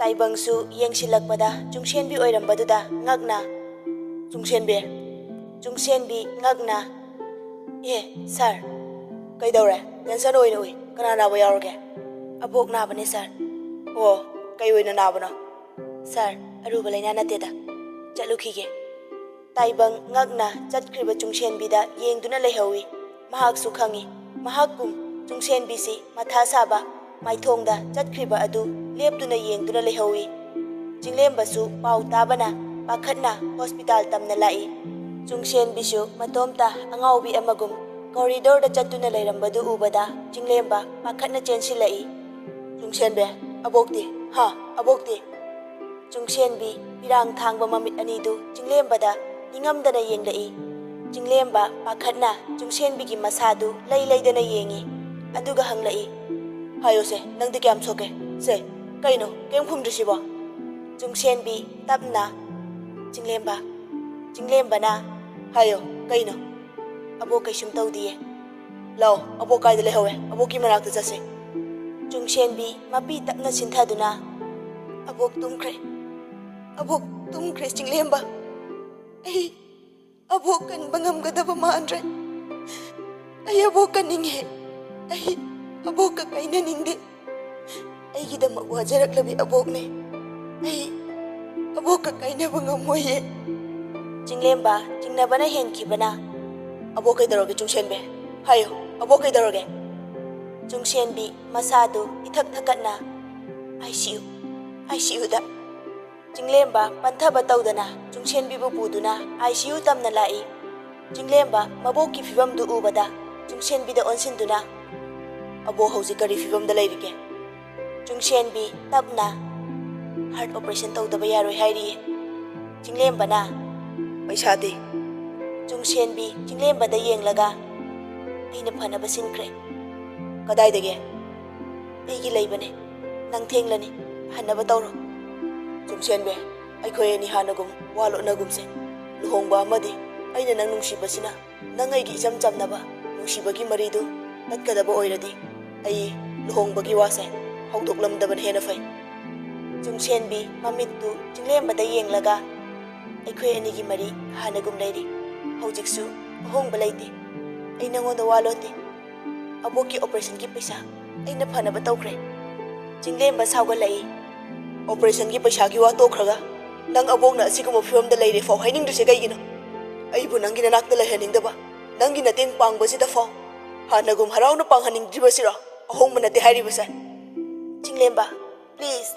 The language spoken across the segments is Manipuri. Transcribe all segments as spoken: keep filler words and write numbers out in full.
ꯇꯥꯏꯕꯪꯁꯨ ꯌꯦꯡꯁꯤꯜꯂꯛꯄꯗ ꯆꯨꯡꯁꯦꯟꯕꯤ ꯑꯣꯏꯔꯝꯕꯗꯨꯗ ꯉꯛꯅ, "ꯆꯨꯡꯁꯦꯟꯕꯤ, ꯆꯨꯡꯁꯦꯟꯕꯤ ꯉꯛꯅ, 'ꯑꯦ, ꯁꯥꯔ, ꯀꯩꯗꯧꯔꯦ? ꯇꯦꯟꯁꯟ ꯑꯣꯏꯅ ꯎꯏ꯫ ꯀꯅꯥ ꯅꯥꯕ ꯌꯥꯎꯔꯒꯦ?' "ꯑꯕꯣꯛ ꯅꯥꯕꯅꯦ, ꯁꯥꯔ"꯫ "ꯑꯣ, ꯀꯩ ꯑꯣꯏꯅ ꯅꯥꯕꯅꯣ?" "ꯁꯥꯔ, ꯑꯔꯨꯕ ꯂꯥꯏꯅꯥ ꯅꯠꯇꯦꯗ꯫ ꯆꯠꯂꯨꯈꯤꯒꯦ"꯫ ꯇꯥꯏꯕꯪ ꯉꯛꯅ ꯆꯠꯈ꯭ꯔꯤꯕ ꯆꯨꯡꯁꯦꯟꯕꯤꯗ ꯌꯦꯡꯗꯨꯅ ꯂꯩꯍꯧꯏ꯫ ꯃꯍꯥꯛꯁꯨ ꯈꯪꯏ, ꯃꯍꯥꯛꯀꯨꯝ ꯆꯨꯡꯁꯦꯟꯕꯤꯁꯤ ꯃꯊꯥ ꯁꯥꯕ ꯃꯥꯏꯊꯣꯡꯗ ꯆꯠꯈ꯭ꯔꯤꯕ ꯑꯗꯨ ꯂꯦꯞꯇꯨꯅ ꯌꯦꯡꯗꯨꯅ ꯂꯩꯍꯧꯏ꯫ ꯆꯤꯡꯂꯦꯝꯕꯁꯨ ꯄꯥꯎ ꯇꯥꯕꯅ ꯄꯥꯈꯠꯅ ꯍꯣꯁꯄꯤꯇꯥꯜ ꯇꯝꯅ ꯂꯥꯛꯏ꯫ ꯆꯨꯡꯁꯦꯟꯕꯤꯁꯨ ꯃꯇꯣꯝꯇ ꯑꯉꯥꯎꯕꯤ ꯑꯃꯒꯨꯝ ꯀꯣꯔꯤꯗꯣꯔꯗ ꯆꯠꯇꯨꯅ ꯂꯩꯔꯝꯕꯗꯨ ꯎꯕꯗ ꯆꯤꯡꯂꯦꯝꯕ ꯄꯥꯈꯠꯅ ꯆꯦꯟꯁꯤꯜꯂꯛꯏ꯫ "ꯆꯨꯡꯁꯦꯟꯕꯤ, ꯑꯕꯣꯛꯇꯤ? ꯍꯥ, ꯑꯕꯣꯛꯇꯤ?" ꯆꯨꯡꯁꯦꯟꯕꯤ ꯄꯤꯔꯥꯡ ꯊꯥꯡꯕ ꯃꯃꯤꯠ ꯑꯅꯤꯗꯨ ꯆꯤꯡꯂꯦꯝꯕꯗ ꯅꯤꯡꯉꯝꯗꯅ ꯌꯦꯡꯂꯛꯏ꯫ ꯆꯤꯡꯂꯦꯝꯕ ꯄꯥꯈꯠꯅ ꯆꯨꯡꯁꯦꯟꯕꯤꯒꯤ ꯃꯁꯥꯗꯨ ꯂꯩ ꯂꯩꯗꯅ ꯌꯦꯡꯏ꯫ ꯑꯗꯨꯒ ꯍꯪꯂꯛꯏ, "ꯍꯥꯏꯌꯣꯁꯦ, ꯅꯪꯗꯤ ꯀꯌꯥꯝ ꯁꯣꯛꯀꯦ? ꯁꯦ, ꯀꯩꯅꯣ, ꯀꯩꯝ ꯈꯨꯝꯗ꯭ꯔꯤꯁꯤꯕꯣ?" ꯆꯨꯡꯁꯦꯟꯕꯤ ꯇꯞꯅ, "ꯆꯤꯡꯂꯦꯝꯕ"꯫ ꯆꯤꯡꯂꯦꯝꯕꯅ, "ꯍꯥꯏꯌꯣ, ꯀꯩꯅꯣ?" "ꯑꯕꯣꯛ ꯀꯩꯁꯨꯝ ꯇꯧꯗꯤꯌꯦ"꯫ "ꯂꯥꯛꯑꯣ, ꯑꯕꯣꯛ ꯀꯥꯏꯗ ꯂꯩꯍꯧꯋꯦ? ꯑꯕꯣꯛꯀꯤ ꯃꯅꯥꯛꯇ ꯆꯠꯁꯦ"꯫ ꯆꯨꯡꯁꯦꯟꯕꯤ ꯃꯄꯤ ꯇꯞꯅ ꯁꯤꯟꯊꯗꯨꯅ, "ꯑꯕꯣꯛ ꯇꯨꯝꯈ꯭ꯔꯦ꯫ ꯑꯕꯣꯛ ꯇꯨꯝꯈ꯭ꯔꯦ, ꯆꯤꯡꯂꯦꯝꯕ꯫ ꯑꯩ ꯑꯕꯣꯛ ꯀꯟꯕ ꯉꯝꯒꯗꯕ ꯃꯥꯟꯗ꯭ꯔꯦ꯫ ꯑꯩ ꯑꯕꯣꯛ ꯀꯟꯅꯤꯡꯉꯦ꯫ ꯑꯩ ꯑꯕꯣꯛꯀ ꯀꯥꯏꯅꯅꯤꯡꯗꯦ꯫ ꯑꯩꯒꯤꯗꯃꯛ ꯋꯥꯖꯔꯛꯂꯕꯤ ꯑꯕꯣꯛꯅꯦ꯫ ꯑꯩ ꯑꯕꯣꯛꯀ ꯀꯥꯏꯅꯕ ꯉꯝꯃꯣꯏꯌꯦ"꯫ ꯆꯤꯡꯂꯦꯝꯕ ꯆꯤꯡꯅꯕꯅ ꯍꯦꯟꯈꯤꯕꯅ, "ꯑꯕꯣꯛ ꯀꯩꯗꯧꯔꯒꯦ, ꯆꯨꯡꯁꯦꯟꯕꯤ? ꯍꯥꯏꯌꯨ, ꯑꯕꯣꯛ ꯀꯩꯗꯧꯔꯒꯦ?" ꯆꯨꯡꯁꯦꯟꯕꯤ ꯃꯁꯥꯗꯨ ꯏꯊꯛ ꯊꯛꯀꯠꯅ, "I C U, I C ꯌꯨꯗ"꯫ ꯆꯤꯡꯂꯦꯝꯕ ꯄꯟꯊꯕ ꯇꯧꯗꯅ ꯆꯨꯡꯁꯦꯟꯕꯤꯕꯨ ꯄꯨꯗꯨꯅ ꯑꯥꯏ ꯁꯤ ꯌꯨ ꯇꯝꯅ ꯂꯥꯛꯏ꯫ ꯆꯤꯡꯂꯦꯝꯕ ꯃꯕꯣꯛꯀꯤ ꯐꯤꯕꯝꯗꯨ ꯎꯕꯗ ꯆꯨꯡꯁꯦꯟꯕꯤꯗ ꯑꯣꯟꯁꯤꯟꯗꯨꯅ, "ꯑꯕꯣꯛ ꯍꯧꯖꯤꯛ ꯀꯔꯤ ꯐꯤꯕꯝꯗ ꯂꯩꯔꯤꯒꯦ?" ꯆꯨꯡꯁꯦꯟꯕꯤ ꯇꯞꯅ, "ꯍꯥꯔꯠ ꯑꯣꯄꯔꯦꯁꯟ ꯇꯧꯗꯕ ꯌꯥꯔꯣꯏ ꯍꯥꯏꯔꯤꯌꯦ"꯫ ꯆꯤꯡꯂꯦꯝꯕꯅ, "ꯄꯩꯁꯥꯗꯤ?" ꯆꯨꯡꯁꯦꯟꯕꯤ ꯆꯤꯡꯂꯦꯝꯕꯗ ꯌꯦꯡꯂꯒ, "ꯑꯩꯅ ꯐꯅꯕ ꯁꯤꯟꯈ꯭ꯔꯦ"꯫ "ꯀꯗꯥꯏꯗꯒꯤ?" "ꯑꯩꯒꯤ ꯂꯩꯕꯅꯦ꯫ ꯅꯪ ꯊꯦꯡꯂꯅꯤ꯫ ꯍꯟꯅꯕ ꯇꯧꯔꯣ"꯫ "ꯆꯨꯡꯁꯦꯟꯕꯤ, ꯑꯩꯈꯣꯏ ꯑꯅꯤ ꯍꯥꯟꯅꯒꯨꯝ ꯋꯥ ꯂꯣꯠꯅꯒꯨꯝꯁꯦ꯫ ꯂꯨꯍꯣꯡꯕ ꯑꯃꯗꯤ ꯑꯩꯅ ꯅꯪ ꯅꯨꯡꯁꯤꯕꯁꯤꯅ ꯅꯪ ꯑꯩꯒꯤ ꯏꯆꯝ ꯆꯝꯅꯕ ꯅꯨꯡꯁꯤꯕꯒꯤ ꯃꯔꯤꯗꯨ ꯇꯠꯀꯗꯕ ꯑꯣꯏꯔꯗꯤ ꯑꯩ ꯂꯨꯍꯣꯡꯕꯒꯤ ꯋꯥꯁꯦ ꯍꯧꯗꯣꯛꯂꯝꯗꯕꯅ ꯍꯦꯟꯅ ꯐꯩ"꯫ ꯆꯨꯡꯁꯦꯟꯕꯤ ꯃꯃꯤꯠꯇꯨ ꯆꯤꯡꯂꯦꯝꯕꯗ ꯌꯦꯡꯂꯒ, "ꯑꯩꯈꯣꯏ ꯑꯅꯤꯒꯤ ꯃꯔꯤ ꯍꯥꯟꯅꯒꯨꯝ ꯂꯩꯔꯤ꯫ ꯍꯧꯖꯤꯛꯁꯨ ꯑꯍꯣꯡꯕ ꯂꯩꯇꯦ꯫ ꯑꯩ ꯅꯉꯣꯟꯗ ꯋꯥ ꯂꯣꯠꯇꯦ꯫ ꯑꯕꯣꯛꯀꯤ ꯑꯣꯄꯔꯦꯁꯟꯒꯤ ꯄꯩꯁꯥ ꯑꯩꯅ ꯐꯅꯕ ꯇꯧꯈ꯭ꯔꯦ꯫" ꯆꯤꯡꯂꯦꯝꯕ ꯁꯥꯎꯒꯠꯂꯛꯏ꯫ "ꯑꯣꯄꯔꯦꯁꯟꯒꯤ ꯄꯩꯁꯥꯒꯤ ꯋꯥ ꯇꯣꯛꯈ꯭ꯔꯒ ꯅꯪ ꯑꯕꯣꯛꯅ ꯑꯁꯤꯒꯨꯝꯕ ꯐꯤꯕꯝꯗ ꯂꯩꯔꯦ ꯐꯥꯎ ꯍꯥꯏꯅꯤꯡꯗ꯭ꯔꯤꯁꯦ ꯀꯩꯒꯤꯅꯣ? ꯑꯩꯕꯨ ꯅꯪꯒꯤ ꯅꯅꯥꯛꯇ ꯂꯩꯍꯟꯅꯤꯡꯗꯕ, ꯅꯪꯒꯤ ꯃꯇꯦꯡ ꯄꯥꯡꯕꯁꯤꯗ ꯐꯥꯎ ꯍꯥꯟꯅꯒꯨꯝ ꯍꯔꯥꯎꯅ ꯄꯥꯡꯍꯟꯅꯤꯡꯗ꯭ꯔꯤꯕꯁꯤꯔꯣ ꯑꯍꯣꯡꯕ ꯅꯠꯇꯦ ꯍꯥꯏꯔꯤꯕꯁꯦ?" "ꯆꯤꯡꯂꯦꯝꯕ, please,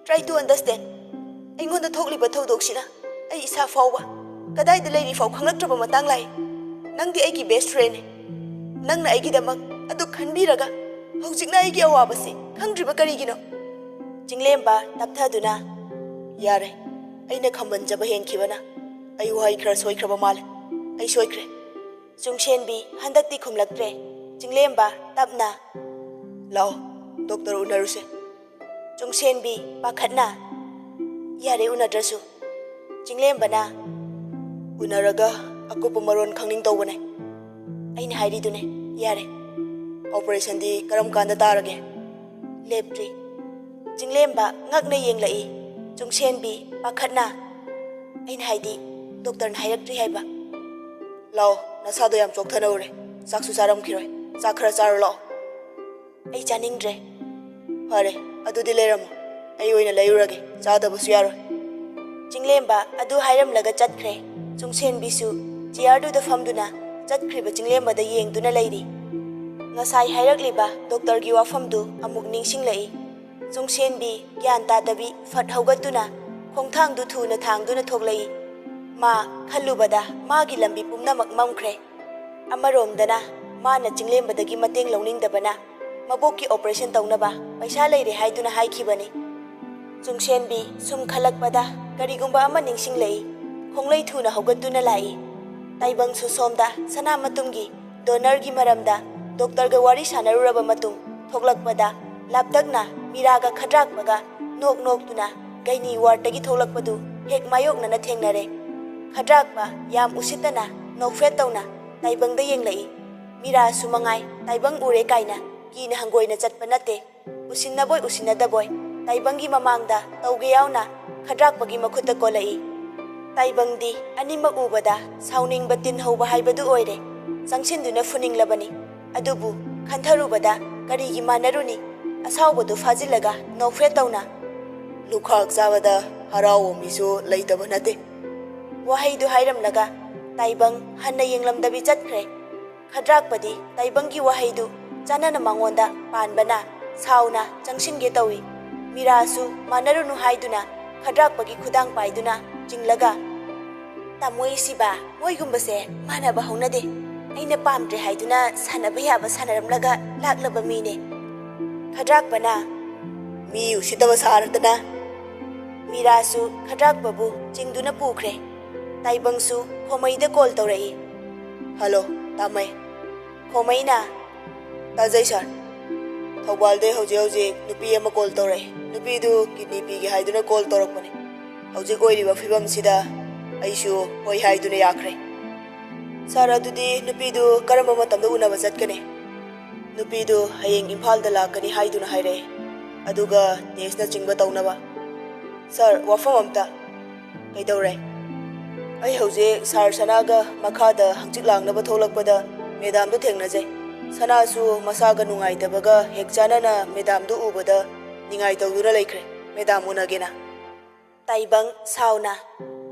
try to understand꯫ ꯑꯩꯉꯣꯟꯗ ꯊꯣꯛꯂꯤꯕ ꯊꯧꯗꯣꯛꯁꯤꯅ ꯑꯩ ꯏꯁꯥ ꯐꯥꯎꯕ ꯀꯗꯥꯏꯗ ꯂꯩꯔꯤ ꯐꯥꯎ ꯈꯪꯂꯛꯇ꯭ꯔꯕ ꯃꯇꯥꯡ ꯂꯥꯛꯏ꯫ ꯅꯪꯗꯤ ꯑꯩꯒꯤ best friendꯅꯤ꯫ ꯅꯪꯅ ꯑꯩꯒꯤꯗꯃꯛ ꯑꯗꯨ ꯈꯟꯕꯤꯔꯒ ꯍꯧꯖꯤꯛꯅ ꯑꯩꯒꯤ ꯑꯋꯥꯕꯁꯤ ꯈꯪꯗ꯭ꯔꯤꯕ ꯀꯔꯤꯒꯤꯅꯣ?" ꯆꯤꯡꯂꯦꯝꯕ ꯇꯞꯊꯗꯨꯅ, "ꯌꯥꯔꯦ, ꯑꯩꯅ ꯈꯝꯕꯟꯖꯕ ꯍꯦꯟꯈꯤꯕꯅ ꯑꯩ ꯋꯥꯍꯩ ꯈꯔ ꯁꯣꯏꯈ꯭ꯔꯕ ꯃꯥꯜꯂꯦ꯫ ꯑꯩ ꯁꯣꯏꯈ꯭ꯔꯦ꯫" ꯆꯨꯡꯁꯦꯟꯕꯤ ꯍꯟꯗꯛꯇꯤ ꯈꯨꯝꯂꯛꯇ꯭ꯔꯦ꯫ ꯆꯤꯡꯂꯦꯝꯕ ꯇꯞꯅ, "ꯂꯥꯛꯑꯣ, ꯗꯣꯛꯇꯔ ꯎꯅꯔꯨꯁꯦ꯫" ꯆꯨꯡꯁꯦꯟꯕꯤ ꯄꯥꯈꯠꯅ, "ꯌꯥꯔꯦ, ꯎꯅꯗ꯭ꯔꯁꯨ꯫" ꯆꯤꯡꯂꯦꯝꯕꯅ, "ꯎꯅꯔꯒ ꯑꯀꯨꯞꯄ ꯃꯔꯣꯟ ꯈꯪꯅꯤꯡ ꯇꯧꯕꯅꯦ꯫" "ꯑꯩꯅ ꯍꯥꯏꯔꯤꯗꯨꯅꯦ, ꯌꯥꯔꯦ꯫" "ꯑꯣꯄꯔꯦꯁꯟꯗꯤ ꯀꯔꯝ ꯀꯥꯟꯗ ꯇꯥꯔꯒꯦ?" "ꯂꯦꯞꯇ꯭ꯔꯤ꯫" ꯆꯤꯡꯂꯦꯝꯕ ꯉꯛꯅ ꯌꯦꯡꯂꯛꯏ꯫ ꯆꯨꯡꯁꯦꯟꯕꯤ ꯄꯥꯈꯠꯅ, "ꯑꯩꯅ ꯍꯥꯏꯗꯤ, ꯗꯣꯛꯇꯔꯅ ꯍꯥꯏꯔꯛꯇ꯭ꯔꯤ ꯍꯥꯏꯕ꯫" "ꯂꯥꯛꯑꯣ, ꯅꯁꯥꯗꯣ ꯌꯥꯝ ꯆꯣꯛꯊꯅ ꯎꯔꯦ꯫ ꯆꯥꯛꯁꯨ ꯆꯥꯔꯝꯈꯤꯔꯣꯏ꯫ ꯆꯥꯛ ꯈꯔ ꯆꯥꯔꯨ ꯂꯥꯛꯑꯣ꯫" "ꯑꯩ ꯆꯥꯅꯤꯡꯗ꯭ꯔꯦ꯫" "ꯐꯔꯦ, ꯑꯗꯨꯗꯤ ꯂꯩꯔꯝꯃꯣ, ꯑꯩ ꯑꯣꯏꯅ ꯂꯩꯔꯨꯔꯒꯦ, ꯆꯥꯗꯕꯁꯨ ꯌꯥꯔꯣꯏ꯫" ꯆꯤꯡꯂꯦꯝꯕ ꯑꯗꯨ ꯍꯥꯏꯔꯝꯂꯒ ꯆꯠꯈ꯭ꯔꯦ꯫ ꯆꯨꯡꯁꯦꯟꯕꯤꯁꯨ ꯆꯤꯌꯥꯔꯗꯨꯗ ꯐꯝꯗꯨꯅ ꯆꯠꯈ꯭ꯔꯤꯕ ꯆꯤꯡꯂꯦꯝꯕꯗ ꯌꯦꯡꯗꯨꯅ ꯂꯩꯔꯤ꯫ ꯉꯁꯥꯏ ꯍꯥꯏꯔꯛꯂꯤꯕ ꯗꯣꯛꯇꯔꯒꯤ ꯋꯥꯐꯝꯗꯨ ꯑꯃꯨꯛ ꯅꯤꯡꯁꯤꯡꯂꯛꯏ꯫ ꯆꯨꯡꯁꯦꯟꯕꯤ ꯒ꯭ꯌꯥꯟ ꯇꯥꯗꯕꯤ ꯐꯠ ꯍꯧꯒꯠꯇꯨꯅ ꯈꯣꯡꯊꯥꯡꯗꯨ ꯊꯨꯅ ꯊꯥꯡꯗꯨꯅ ꯊꯣꯛꯂꯛꯏ꯫ ꯃꯥ ꯈꯜꯂꯨꯕꯗ ꯃꯥꯒꯤ ꯂꯝꯕꯤ ꯄꯨꯝꯅꯃꯛ ꯃꯝꯈ꯭ꯔꯦ꯫ ꯑꯃꯔꯣꯝꯗꯅ ꯃꯥꯅ ꯆꯤꯡꯂꯦꯝꯕꯗꯒꯤ ꯃꯇꯦꯡ ꯂꯧꯅꯤꯡꯗꯕꯅ ꯃꯕꯣꯛꯀꯤ ꯑꯣꯄꯔꯦꯁꯟ ꯇꯧꯅꯕ ꯄꯩꯁꯥ ꯂꯩꯔꯦ ꯍꯥꯏꯗꯨꯅ ꯍꯥꯏꯈꯤꯕꯅꯤ꯫ ꯆꯨꯡꯁꯦꯟꯕꯤ ꯁꯨꯝ ꯈꯜꯂꯛꯄꯗ ꯀꯔꯤꯒꯨꯝꯕ ꯑꯃ ꯅꯤꯡꯁꯤꯡꯂꯛꯏ꯫ ꯈꯣꯡꯂꯩ ꯊꯨꯅ ꯍꯧꯒꯠꯇꯨꯅ ꯂꯥꯛꯏ꯫ ꯇꯥꯏꯕꯪꯁꯨ ꯁꯣꯝꯗ ꯁꯅꯥ ꯃꯇꯨꯝꯒꯤ ꯗꯣꯅꯔꯒꯤ ꯃꯔꯝꯗ ꯗꯣꯛꯇꯔꯒ ꯋꯥꯔꯤ ꯁꯥꯟꯅꯔꯨꯔꯕ ꯃꯇꯨꯡ ꯊꯣꯛꯂꯛꯄꯗ ꯂꯥꯞꯇꯛꯅ ꯃꯤꯔꯥꯒ ꯈꯗ꯭ꯔꯥꯛꯄꯒ ꯅꯣꯛ ꯅꯣꯛꯇꯨꯅ ꯒꯩꯅꯤ ꯋꯥꯔꯗꯇꯒꯤ ꯊꯣꯛꯂꯛꯄꯗꯨ ꯍꯦꯛ ꯃꯥꯌꯣꯛꯅꯅ ꯊꯦꯡꯅꯔꯦ꯫ ꯈꯗ꯭ꯔꯥꯛꯄ ꯌꯥꯝ ꯎꯁꯤꯠꯇꯅ ꯅꯣꯛꯐꯦꯠ ꯇꯧꯅ ꯇꯥꯏꯕꯪꯗ ꯌꯦꯡꯂꯛꯏ꯫ ꯃꯤꯔꯥꯁꯨ ꯃꯉꯥꯏ ꯇꯥꯏꯕꯪ ꯎꯔꯦ ꯀꯥꯏꯅ ꯀꯤꯅ ꯍꯪꯒꯣꯏꯅ ꯆꯠꯄ ꯅꯠꯇꯦ꯫ ꯎꯁꯤꯟꯅꯕꯣꯏ ꯎꯁꯤꯟꯅꯗꯕꯣꯏ ꯇꯥꯏꯕꯪꯒꯤ ꯃꯃꯥꯡꯗ ꯇꯧꯒꯦ ꯌꯥꯎꯅ ꯈꯗ꯭ꯔꯥꯛꯄꯒꯤ ꯃꯈꯨꯠꯇ ꯀꯣꯜꯂꯛꯏ꯫ ꯇꯥꯏꯕꯪꯗꯤ ꯑꯅꯤꯃꯛ ꯎꯕꯗ ꯁꯥꯎꯅꯤꯡꯕ ꯇꯤꯟ ꯍꯧꯕ ꯍꯥꯏꯕꯗꯨ ꯑꯣꯏꯔꯦ꯫ ꯆꯪꯁꯤꯟꯗꯨꯅ ꯐꯨꯅꯤꯡꯂꯕꯅꯤ꯫ ꯑꯗꯨꯕꯨ ꯈꯟꯊꯔꯨꯕꯗ ꯀꯔꯤꯒꯤ ꯃꯥꯟꯅꯔꯨꯅꯤ? ꯑꯁꯥꯎꯕꯗꯨ ꯐꯥꯖꯤꯜꯂꯒ ꯅꯣꯛꯐꯦꯠ ꯇꯧꯅ, "ꯂꯨꯈꯥꯛ ꯆꯥꯕꯗ ꯍꯔꯥꯎꯕ ꯃꯤꯁꯨ ꯂꯩꯇꯕ ꯅꯠꯇꯦ" ꯋꯥꯍꯩꯗꯨ ꯍꯥꯏꯔꯝꯂꯒ ꯇꯥꯏꯕꯪ ꯍꯟꯅ ꯌꯦꯡꯂꯝꯗꯕꯤ ꯆꯠꯈ꯭ꯔꯦ꯫ ꯈꯗ꯭ꯔꯥꯛꯄꯗꯤ ꯇꯥꯏꯕꯪꯒꯤ ꯋꯥꯍꯩꯗꯨ ꯆꯥꯅꯅ ꯃꯉꯣꯟꯗ ꯄꯥꯟꯕꯅ ꯁꯥꯎꯅ ꯆꯪꯁꯤꯟꯒꯦ ꯇꯧꯏ꯫ ꯃꯤꯔꯥꯁꯨ ꯃꯥꯟꯅꯔꯨꯅꯨ ꯍꯥꯏꯗꯨꯅ ꯈꯗ꯭ꯔꯥꯛꯄꯒꯤ ꯈꯨꯗꯥꯡ ꯄꯥꯏꯗꯨꯅ ꯆꯤꯡꯂꯒ, "ꯇꯥꯃꯣ ꯏꯁꯤꯕ, ꯃꯣꯏꯒꯨꯝꯕꯁꯦ ꯃꯥꯟꯅꯕ ꯍꯧꯅꯗꯦ꯫ ꯑꯩꯅ ꯄꯥꯝꯗ꯭ꯔꯦ ꯍꯥꯏꯗꯨꯅ ꯁꯥꯟꯅꯕ ꯌꯥꯕ ꯁꯥꯟꯅꯔꯝꯂꯒ ꯂꯥꯛꯂꯕ ꯃꯤꯅꯦ"꯫ ꯈꯗ꯭ꯔꯥꯛꯄꯅ, "ꯃꯤ ꯎꯁꯤꯠꯇꯕ ꯁꯥꯔꯗꯅ"꯫ ꯃꯤꯔꯥꯁꯨ ꯈꯗ꯭ꯔꯥꯛꯄꯕꯨ ꯆꯤꯡꯗꯨꯅ ꯄꯨꯈ꯭ꯔꯦ꯫ ꯇꯥꯏꯕꯪꯁꯨ ꯈꯣꯃꯩꯗ ꯀꯣꯜ ꯇꯧꯔꯛꯏ꯫ "ꯍꯜꯂꯣ, ꯇꯥꯃꯩ"꯫ ꯈꯣꯃꯩꯅ, "ꯇꯥꯖꯩ ꯁꯥꯔ꯫ ꯊꯧꯕꯥꯜꯗꯩ ꯍꯧꯖꯤꯛ ꯍꯧꯖꯤꯛ ꯅꯨꯄꯤ ꯑꯃ ꯀꯣꯜ ꯇꯧꯔꯛꯑꯦ꯫ ꯅꯨꯄꯤꯗꯨ ꯀꯤꯗꯅꯤ ꯄꯤꯒꯦ ꯍꯥꯏꯗꯨꯅ ꯀꯣꯜ ꯇꯧꯔꯛꯄꯅꯦ꯫ ꯍꯧꯖꯤꯛ ꯑꯣꯏꯔꯤꯕ ꯐꯤꯕꯝꯁꯤꯗ ꯑꯩꯁꯨ ꯍꯣꯏ ꯍꯥꯏꯗꯨꯅ ꯌꯥꯈ꯭ꯔꯦ"꯫ "ꯁꯥꯔ, ꯑꯗꯨꯗꯤ ꯅꯨꯄꯤꯗꯨ ꯀꯔꯝꯕ ꯃꯇꯝꯗ ꯎꯅꯕ ꯆꯠꯀꯅꯤ"? "ꯅꯨꯄꯤꯗꯨ ꯍꯌꯦꯡ ꯏꯝꯐꯥꯜꯗ ꯂꯥꯛꯀꯅꯤ ꯍꯥꯏꯗꯨꯅ ꯍꯥꯏꯔꯛꯑꯦ, ꯑꯗꯨꯒ ꯇꯦꯁꯅꯆꯤꯡꯕ ꯇꯧꯅꯕ"꯫ "ꯁꯥꯔ, ꯋꯥꯐꯝ ꯑꯝꯇ"꯫ "ꯀꯩꯗꯧꯔꯦ?" "ꯑꯩ ꯍꯧꯖꯤꯛ ꯁꯥꯔ ꯁꯅꯥꯒ ꯃꯈꯥꯗ ꯍꯪꯆꯤꯠ ꯂꯥꯡꯅꯕ ꯊꯣꯛꯂꯛꯄꯗ ꯃꯦꯗꯥꯝꯗꯨ ꯊꯦꯡꯅꯖꯩ꯫ ꯁꯅꯥꯁꯨ ꯃꯁꯥꯒ ꯅꯨꯡꯉꯥꯏꯇꯕꯒ ꯍꯦꯛ ꯆꯥꯟꯅꯅ ꯃꯦꯗꯥꯝꯗꯨ ꯎꯕꯗ ꯅꯤꯡꯉꯥꯏ ꯇꯧꯗꯨꯅ ꯂꯩꯈ꯭ꯔꯦ꯫ ꯃꯦꯗꯥꯝ ꯎꯅꯒꯦꯅ"꯫ ꯇꯥꯏꯕꯪ ꯁꯥꯎꯅ,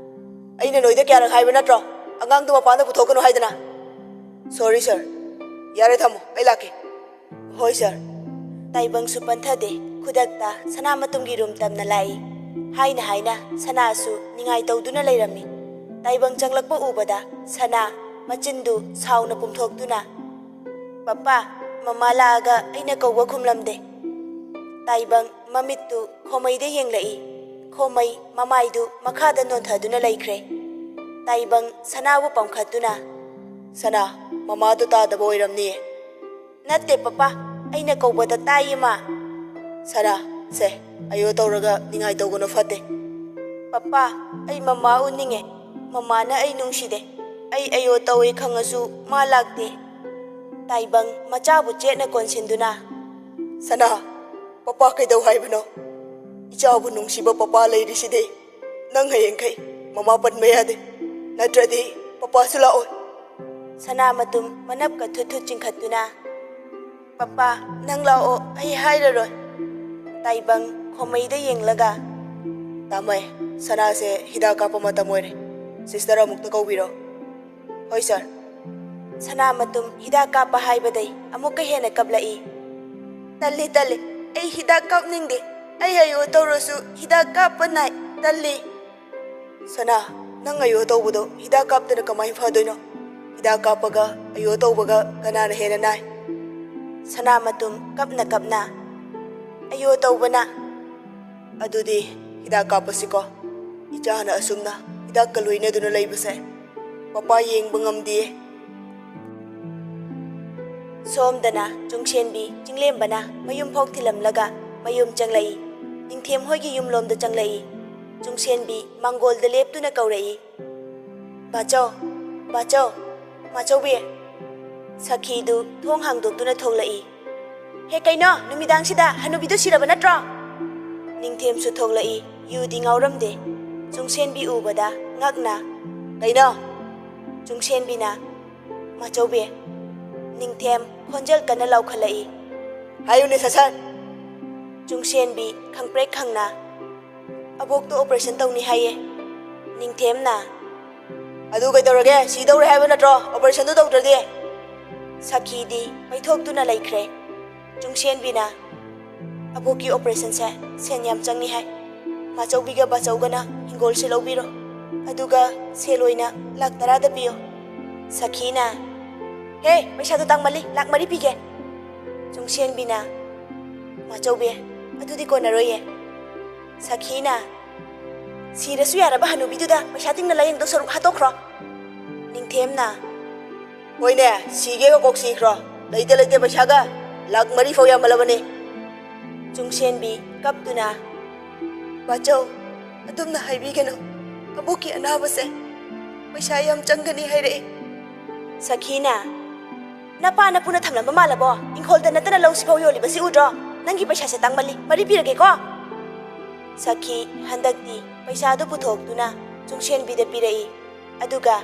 "ꯑꯩꯅ ꯅꯣꯏꯗ ꯀꯌꯥꯔꯛ ꯍꯥꯏꯕ ꯅꯠꯇ꯭ꯔꯣ ꯑꯉꯥꯡꯗꯨ ꯃꯄꯥꯟꯗ ꯄꯨꯊꯣꯛꯀꯅꯨ ꯍꯥꯏꯗꯅ?" "ꯁꯣꯔꯤ ꯁꯥꯔ, ꯌꯥꯔꯦ, ꯊꯝꯃꯣ, ꯑꯩ ꯂꯥꯛꯀꯦ"꯫ "ꯍꯣꯏ ꯁꯥꯔ"꯫ ꯇꯥꯏꯕꯪꯁꯨ ꯄꯟꯊꯗꯦ꯫ ꯈꯨꯗꯛꯇ ꯁꯅꯥ ꯃꯇꯨꯡꯒꯤ ꯔꯨꯝ ꯇꯝꯅ ꯂꯥꯛꯏ꯫ ꯍꯥꯏꯅ ꯍꯥꯏꯅ ꯁꯅꯥꯁꯨ ꯅꯤꯡꯉꯥꯏ ꯇꯧꯗꯨꯅ ꯂꯩꯔꯝꯃꯤ꯫ ꯇꯥꯏꯕꯪ ꯆꯪꯂꯛꯄ ꯎꯕꯗ ꯁꯅꯥ ꯃꯆꯤꯟꯗꯨ ꯁꯥꯎꯅ ꯄꯨꯝꯊꯣꯛꯇꯨꯅ, "ꯄꯄꯥ, ꯃꯃꯥ ꯂꯥꯛꯑꯒ ꯑꯩꯅ ꯀꯧꯕ ꯈꯨꯝꯂꯝꯗꯦ"꯫ ꯇꯥꯏꯕꯪ ꯃꯃꯤꯠꯇꯨ ꯈꯣꯃꯩꯗ ꯌꯦꯡꯂꯛꯏ꯫ ꯈꯣꯃꯩ ꯃꯃꯥꯏꯗꯨ ꯃꯈꯥꯗ ꯅꯣꯟꯊꯗꯨꯅ ꯂꯩꯈ꯭ꯔꯦ꯫ ꯇꯥꯏꯕꯪ ꯁꯅꯥꯕꯨ ꯄꯝꯈꯠꯇꯨꯅ, "ꯁꯅꯥ, ꯃꯃꯥꯗꯨ ꯇꯥꯗꯕ ꯑꯣꯏꯔꯝꯅꯤꯌꯦ"꯫ "ꯅꯠꯇꯦ ꯄꯄꯥ, ꯑꯩꯅ ꯀꯧꯕꯗ ꯇꯥꯏꯌꯦ ꯃꯥ"꯫ "ꯁꯅꯥ, ꯁꯦ, ꯑꯌꯣ ꯇꯧꯔꯒ ꯅꯤꯡꯉꯥꯏ ꯇꯧꯒꯅꯨ, ꯐꯠꯇꯦ"꯫ "ꯄꯄꯥ, ꯑꯩ ꯃꯃꯥ ꯎꯅꯤꯡꯉꯦ꯫ ꯃꯃꯥꯅ ꯑꯩ ꯅꯨꯡꯁꯤꯗꯦ꯫ ꯑꯩ ꯑꯌꯣ ꯇꯧꯋꯦ ꯈꯪꯉꯁꯨ ꯃꯥ ꯂꯥꯛꯇꯦ"꯫ ꯇꯥꯏꯕꯪ ꯃꯆꯥꯕꯨ ꯆꯦꯠꯅ ꯀꯣꯟꯁꯤꯟꯗꯨꯅ, "ꯁꯅꯥ, ꯄꯄꯥ ꯀꯩꯗꯧ ꯍꯥꯏꯕꯅꯣ?" ꯏꯆꯥꯕꯨ ꯅꯨꯡꯁꯤꯕ ꯄꯄꯥ ꯂꯩꯔꯤꯁꯤꯗꯤ꯫ ꯅꯪ ꯍꯌꯦꯡꯈꯩ ꯃꯃꯥ ꯄꯟꯕ ꯌꯥꯗꯦ, ꯅꯠꯇ꯭ꯔꯗꯤ ꯄꯄꯥꯁꯨ ꯂꯥꯛꯑꯣꯏ꯫ ꯁꯅꯥꯃꯇꯨꯝ ꯃꯅꯞꯀ ꯊꯨꯠ ꯊꯨꯠ ꯆꯤꯡꯈꯠꯇꯨꯅ, "ꯄꯄꯥ, ꯅꯪ ꯂꯥꯛꯑꯣ, ꯑꯩ ꯍꯥꯏꯔꯔꯣꯏ꯫" ꯇꯥꯏꯕꯪ ꯈꯣꯃꯩꯗ ꯌꯦꯡꯂꯒ, "ꯇꯥꯃꯩ, ꯁꯅꯥꯁꯦ ꯍꯤꯗꯥꯛ ꯀꯥꯞꯄ ꯃꯇꯝ ꯑꯣꯏꯔꯦ꯫ ꯁꯤꯁꯇꯔ ꯑꯃꯨꯛꯇ ꯀꯧꯕꯤꯔꯣ꯫" "ꯍꯣꯏ ꯁꯥꯔ꯫" ꯁꯅꯥꯃꯇꯨꯝ ꯍꯤꯗꯥꯛ ꯀꯥꯞꯄ ꯍꯥꯏꯕꯗꯩ ꯑꯃꯨꯛꯀ ꯍꯦꯟꯅ ꯀꯞꯂꯛꯏ꯫ "ꯇꯜꯂꯤ, ꯇꯜꯂꯤ꯫ ꯑꯩ ꯍꯤꯗꯥꯛ ꯀꯥꯞꯅꯤꯡꯗꯦ꯫ ꯑꯩ ꯑꯌꯣ ꯇꯧꯔꯁꯨ ꯍꯤꯗꯥꯛ ꯀꯥꯞꯄ ꯅꯥꯏ꯫ ꯇꯜꯂꯤ꯫" "ꯁꯅꯥ, ꯅꯪ ꯑꯌꯣ ꯇꯧꯕꯗꯣ ꯍꯤꯗꯥꯛ ꯀꯥꯞꯇꯅ ꯀꯃꯥꯏꯅ ꯐꯗꯣꯏꯅꯣ? ꯍꯤꯗꯥꯛ ꯀꯥꯞꯄꯒ ꯑꯌꯣ ꯇꯧꯕꯒ ꯀꯅꯥꯅ ꯍꯦꯟꯅ ꯅꯥꯏ?" ꯁꯅꯥꯃꯇꯨꯝ ꯀꯞꯅ ꯀꯞꯅ, "ꯑꯌꯣ ꯇꯧꯕꯅ꯫" "ꯑꯗꯨꯗꯤ ꯍꯤꯗꯥꯛ ꯀꯥꯞꯄꯁꯤꯀꯣ꯫ ꯏꯆꯥꯅ ꯑꯁꯨꯝꯅ ꯍꯤꯗꯥꯛꯀ ꯂꯣꯏꯅꯗꯨꯅ ꯂꯩꯕꯁꯦ ꯄꯄꯥ ꯌꯦꯡꯕ ꯉꯝꯗꯤꯌꯦ꯫" ꯁꯣꯝꯗꯅ ꯆꯨꯡꯁꯦꯟꯕꯤ ꯆꯤꯡꯂꯦꯝꯕꯅ ꯃꯌꯨꯝ ꯐꯥꯎ ꯊꯤꯜꯂꯝꯂꯒ ꯃꯌꯨꯝ ꯆꯪꯂꯛꯏ꯫ ꯅꯤꯡꯊꯦꯝ ꯍꯣꯏꯒꯤ ꯌꯨꯝꯂꯣꯝꯗ ꯆꯪꯂꯛꯏ꯫ ꯆꯨꯡꯁꯦꯟꯕꯤ ꯃꯥꯡꯒꯣꯜꯗ ꯂꯦꯞꯇꯨꯅ ꯀꯧꯔꯛꯏ, "ꯕꯥꯆꯧ, ꯕꯥꯆꯧ, ꯃꯥꯆꯧꯕꯤ!" ꯁꯈꯤꯗꯨ ꯊꯣꯡ ꯍꯥꯡꯗꯣꯛꯇꯨꯅ ꯊꯣꯛꯂꯛꯏ꯫ "ꯍꯦ, ꯀꯩꯅꯣ? ꯅꯨꯃꯤꯗꯥꯡꯁꯤꯗ ꯍꯅꯨꯕꯤꯗꯨ ꯁꯤꯔꯕ ꯅꯠꯇ꯭ꯔꯣ?" ꯅꯤꯡꯊꯦꯝꯁꯨ ꯊꯣꯛꯂꯛꯏ꯫ ꯌꯨꯗꯤ ꯉꯥꯎꯔꯝꯗꯦ꯫ ꯆꯨꯡꯁꯦꯟꯕꯤ ꯎꯕꯗ ꯉꯛꯅ, "ꯀꯩꯅꯣ?" ꯆꯨꯡꯁꯦꯟꯕꯤꯅ, "ꯃꯥꯆꯧꯕꯤ꯫" ꯅꯤꯡꯊꯦꯝ ꯈꯣꯟꯖꯦꯜ ꯀꯟꯅ ꯂꯥꯎꯈꯠꯂꯛꯏ, "ꯍꯥꯏꯌꯨꯅꯦ ꯁꯠ ꯁꯠ!" ꯆꯨꯡꯁꯦꯟꯕꯤ ꯈꯪꯄ꯭ꯔꯦꯛ ꯈꯪꯅ, "ꯑꯕꯣꯛꯇꯣ ꯑꯣꯄꯔꯦꯁꯟ ꯇꯧꯅꯤ ꯍꯥꯏꯌꯦ꯫" ꯅꯤꯡꯊꯦꯝꯅ, "ꯑꯗꯨ ꯀꯩꯗꯧꯔꯒꯦ? ꯁꯤꯗꯧꯔꯦ ꯍꯥꯏꯕ ꯅꯠꯇ꯭ꯔꯣ ꯑꯣꯄꯔꯦꯁꯟꯗꯨ ꯇꯧꯗ꯭ꯔꯗꯤ?" ꯁꯈꯤꯗꯤ ꯄꯩꯊꯣꯛꯇꯨꯅ ꯂꯩꯈ꯭ꯔꯦ꯫ ꯆꯨꯡꯁꯦꯟꯕꯤꯅ, "ꯑꯕꯣꯛꯀꯤ ꯑꯣꯄꯔꯦꯁꯟꯁꯦ ꯁꯦꯟ ꯌꯥꯝ ꯆꯪꯉꯤ ꯍꯥꯏ꯫ ꯃꯥꯆꯧꯕꯤꯒ ꯕꯥꯆꯧꯒꯅ ꯍꯤꯡꯒꯣꯜꯁꯦ ꯂꯧꯕꯤꯔꯣ, ꯑꯗꯨꯒ ꯁꯦꯜ ꯑꯣꯏꯅ ꯂꯥꯛ ꯇꯔꯥꯗ ꯄꯤꯌꯣ꯫" ꯁꯈꯤꯅ, "ꯍꯦ, ꯄꯩꯁꯥꯗꯣ ꯇꯥꯡꯃꯜꯂꯤ, ꯂꯥꯛ ꯃꯔꯤ ꯄꯤꯒꯦ꯫" ꯆꯨꯡꯁꯦꯟꯕꯤꯅ, "ꯃꯥꯆꯧꯕꯤ, ꯑꯗꯨꯗꯤ ꯀꯣꯟꯅꯔꯣꯏꯌꯦ꯫" ꯁꯈꯤꯅ, "ꯁꯤꯔꯁꯨ ꯌꯥꯔꯕ ꯍꯅꯨꯕꯤꯗꯨꯗ ꯄꯩꯁꯥ ꯇꯤꯡꯅ ꯂꯥꯌꯦꯡꯗꯧ ꯁꯔꯨꯛ ꯍꯥꯠꯇꯣꯛꯈ꯭ꯔꯣ꯫" ꯅꯤꯡꯊꯦꯝꯅ, "ꯍꯣꯏꯅꯦ, ꯁꯤꯒꯦꯒ ꯀꯣꯛ ꯁꯤꯈ꯭ꯔꯣ꯫ ꯂꯩꯇ ꯂꯩꯇ ꯄꯩꯁꯥꯒ ꯂꯥꯛ ꯃꯔꯤ ꯐꯥꯎ ꯌꯥꯝꯃꯜꯂꯕꯅꯤ꯫" ꯆꯨꯡꯁꯦꯟꯕꯤ ꯀꯞꯇꯨꯅ, "ꯕꯥꯆꯧ, ꯑꯗꯨꯝꯅ ꯍꯥꯏꯕꯤꯒꯅꯨ꯫ ꯑꯕꯣꯛꯀꯤ ꯑꯅꯥꯕꯁꯦ ꯄꯩꯁꯥ ꯌꯥꯝ ꯆꯪꯒꯅꯤ ꯍꯥꯏꯔꯛꯏ꯫" ꯁꯈꯤꯅ, "ꯅꯄꯥ ꯅꯄꯨꯅ ꯊꯝꯂꯝꯕ ꯃꯥꯜꯂꯕꯣ? ꯏꯪꯈꯣꯜꯗ ꯅꯠꯇꯅ ꯂꯧꯁꯤꯐꯥꯎ ꯌꯣꯜꯂꯤꯕꯁꯤ ꯎꯗ꯭ꯔꯣ? ꯅꯪꯒꯤ ꯄꯩꯁꯥꯁꯦ ꯇꯥꯡꯃꯜꯂꯤ, ꯃꯔꯤ ꯄꯤꯔꯒꯦꯀꯣ꯫" ꯁꯈꯤ ꯍꯟꯗꯛꯇꯤ ꯄꯩꯁꯥꯗꯨ ꯄꯨꯊꯣꯛꯇꯨꯅ ꯆꯨꯡꯁꯦꯟꯕꯤꯗ ꯄꯤꯔꯛꯏ꯫ ꯑꯗꯨꯒ,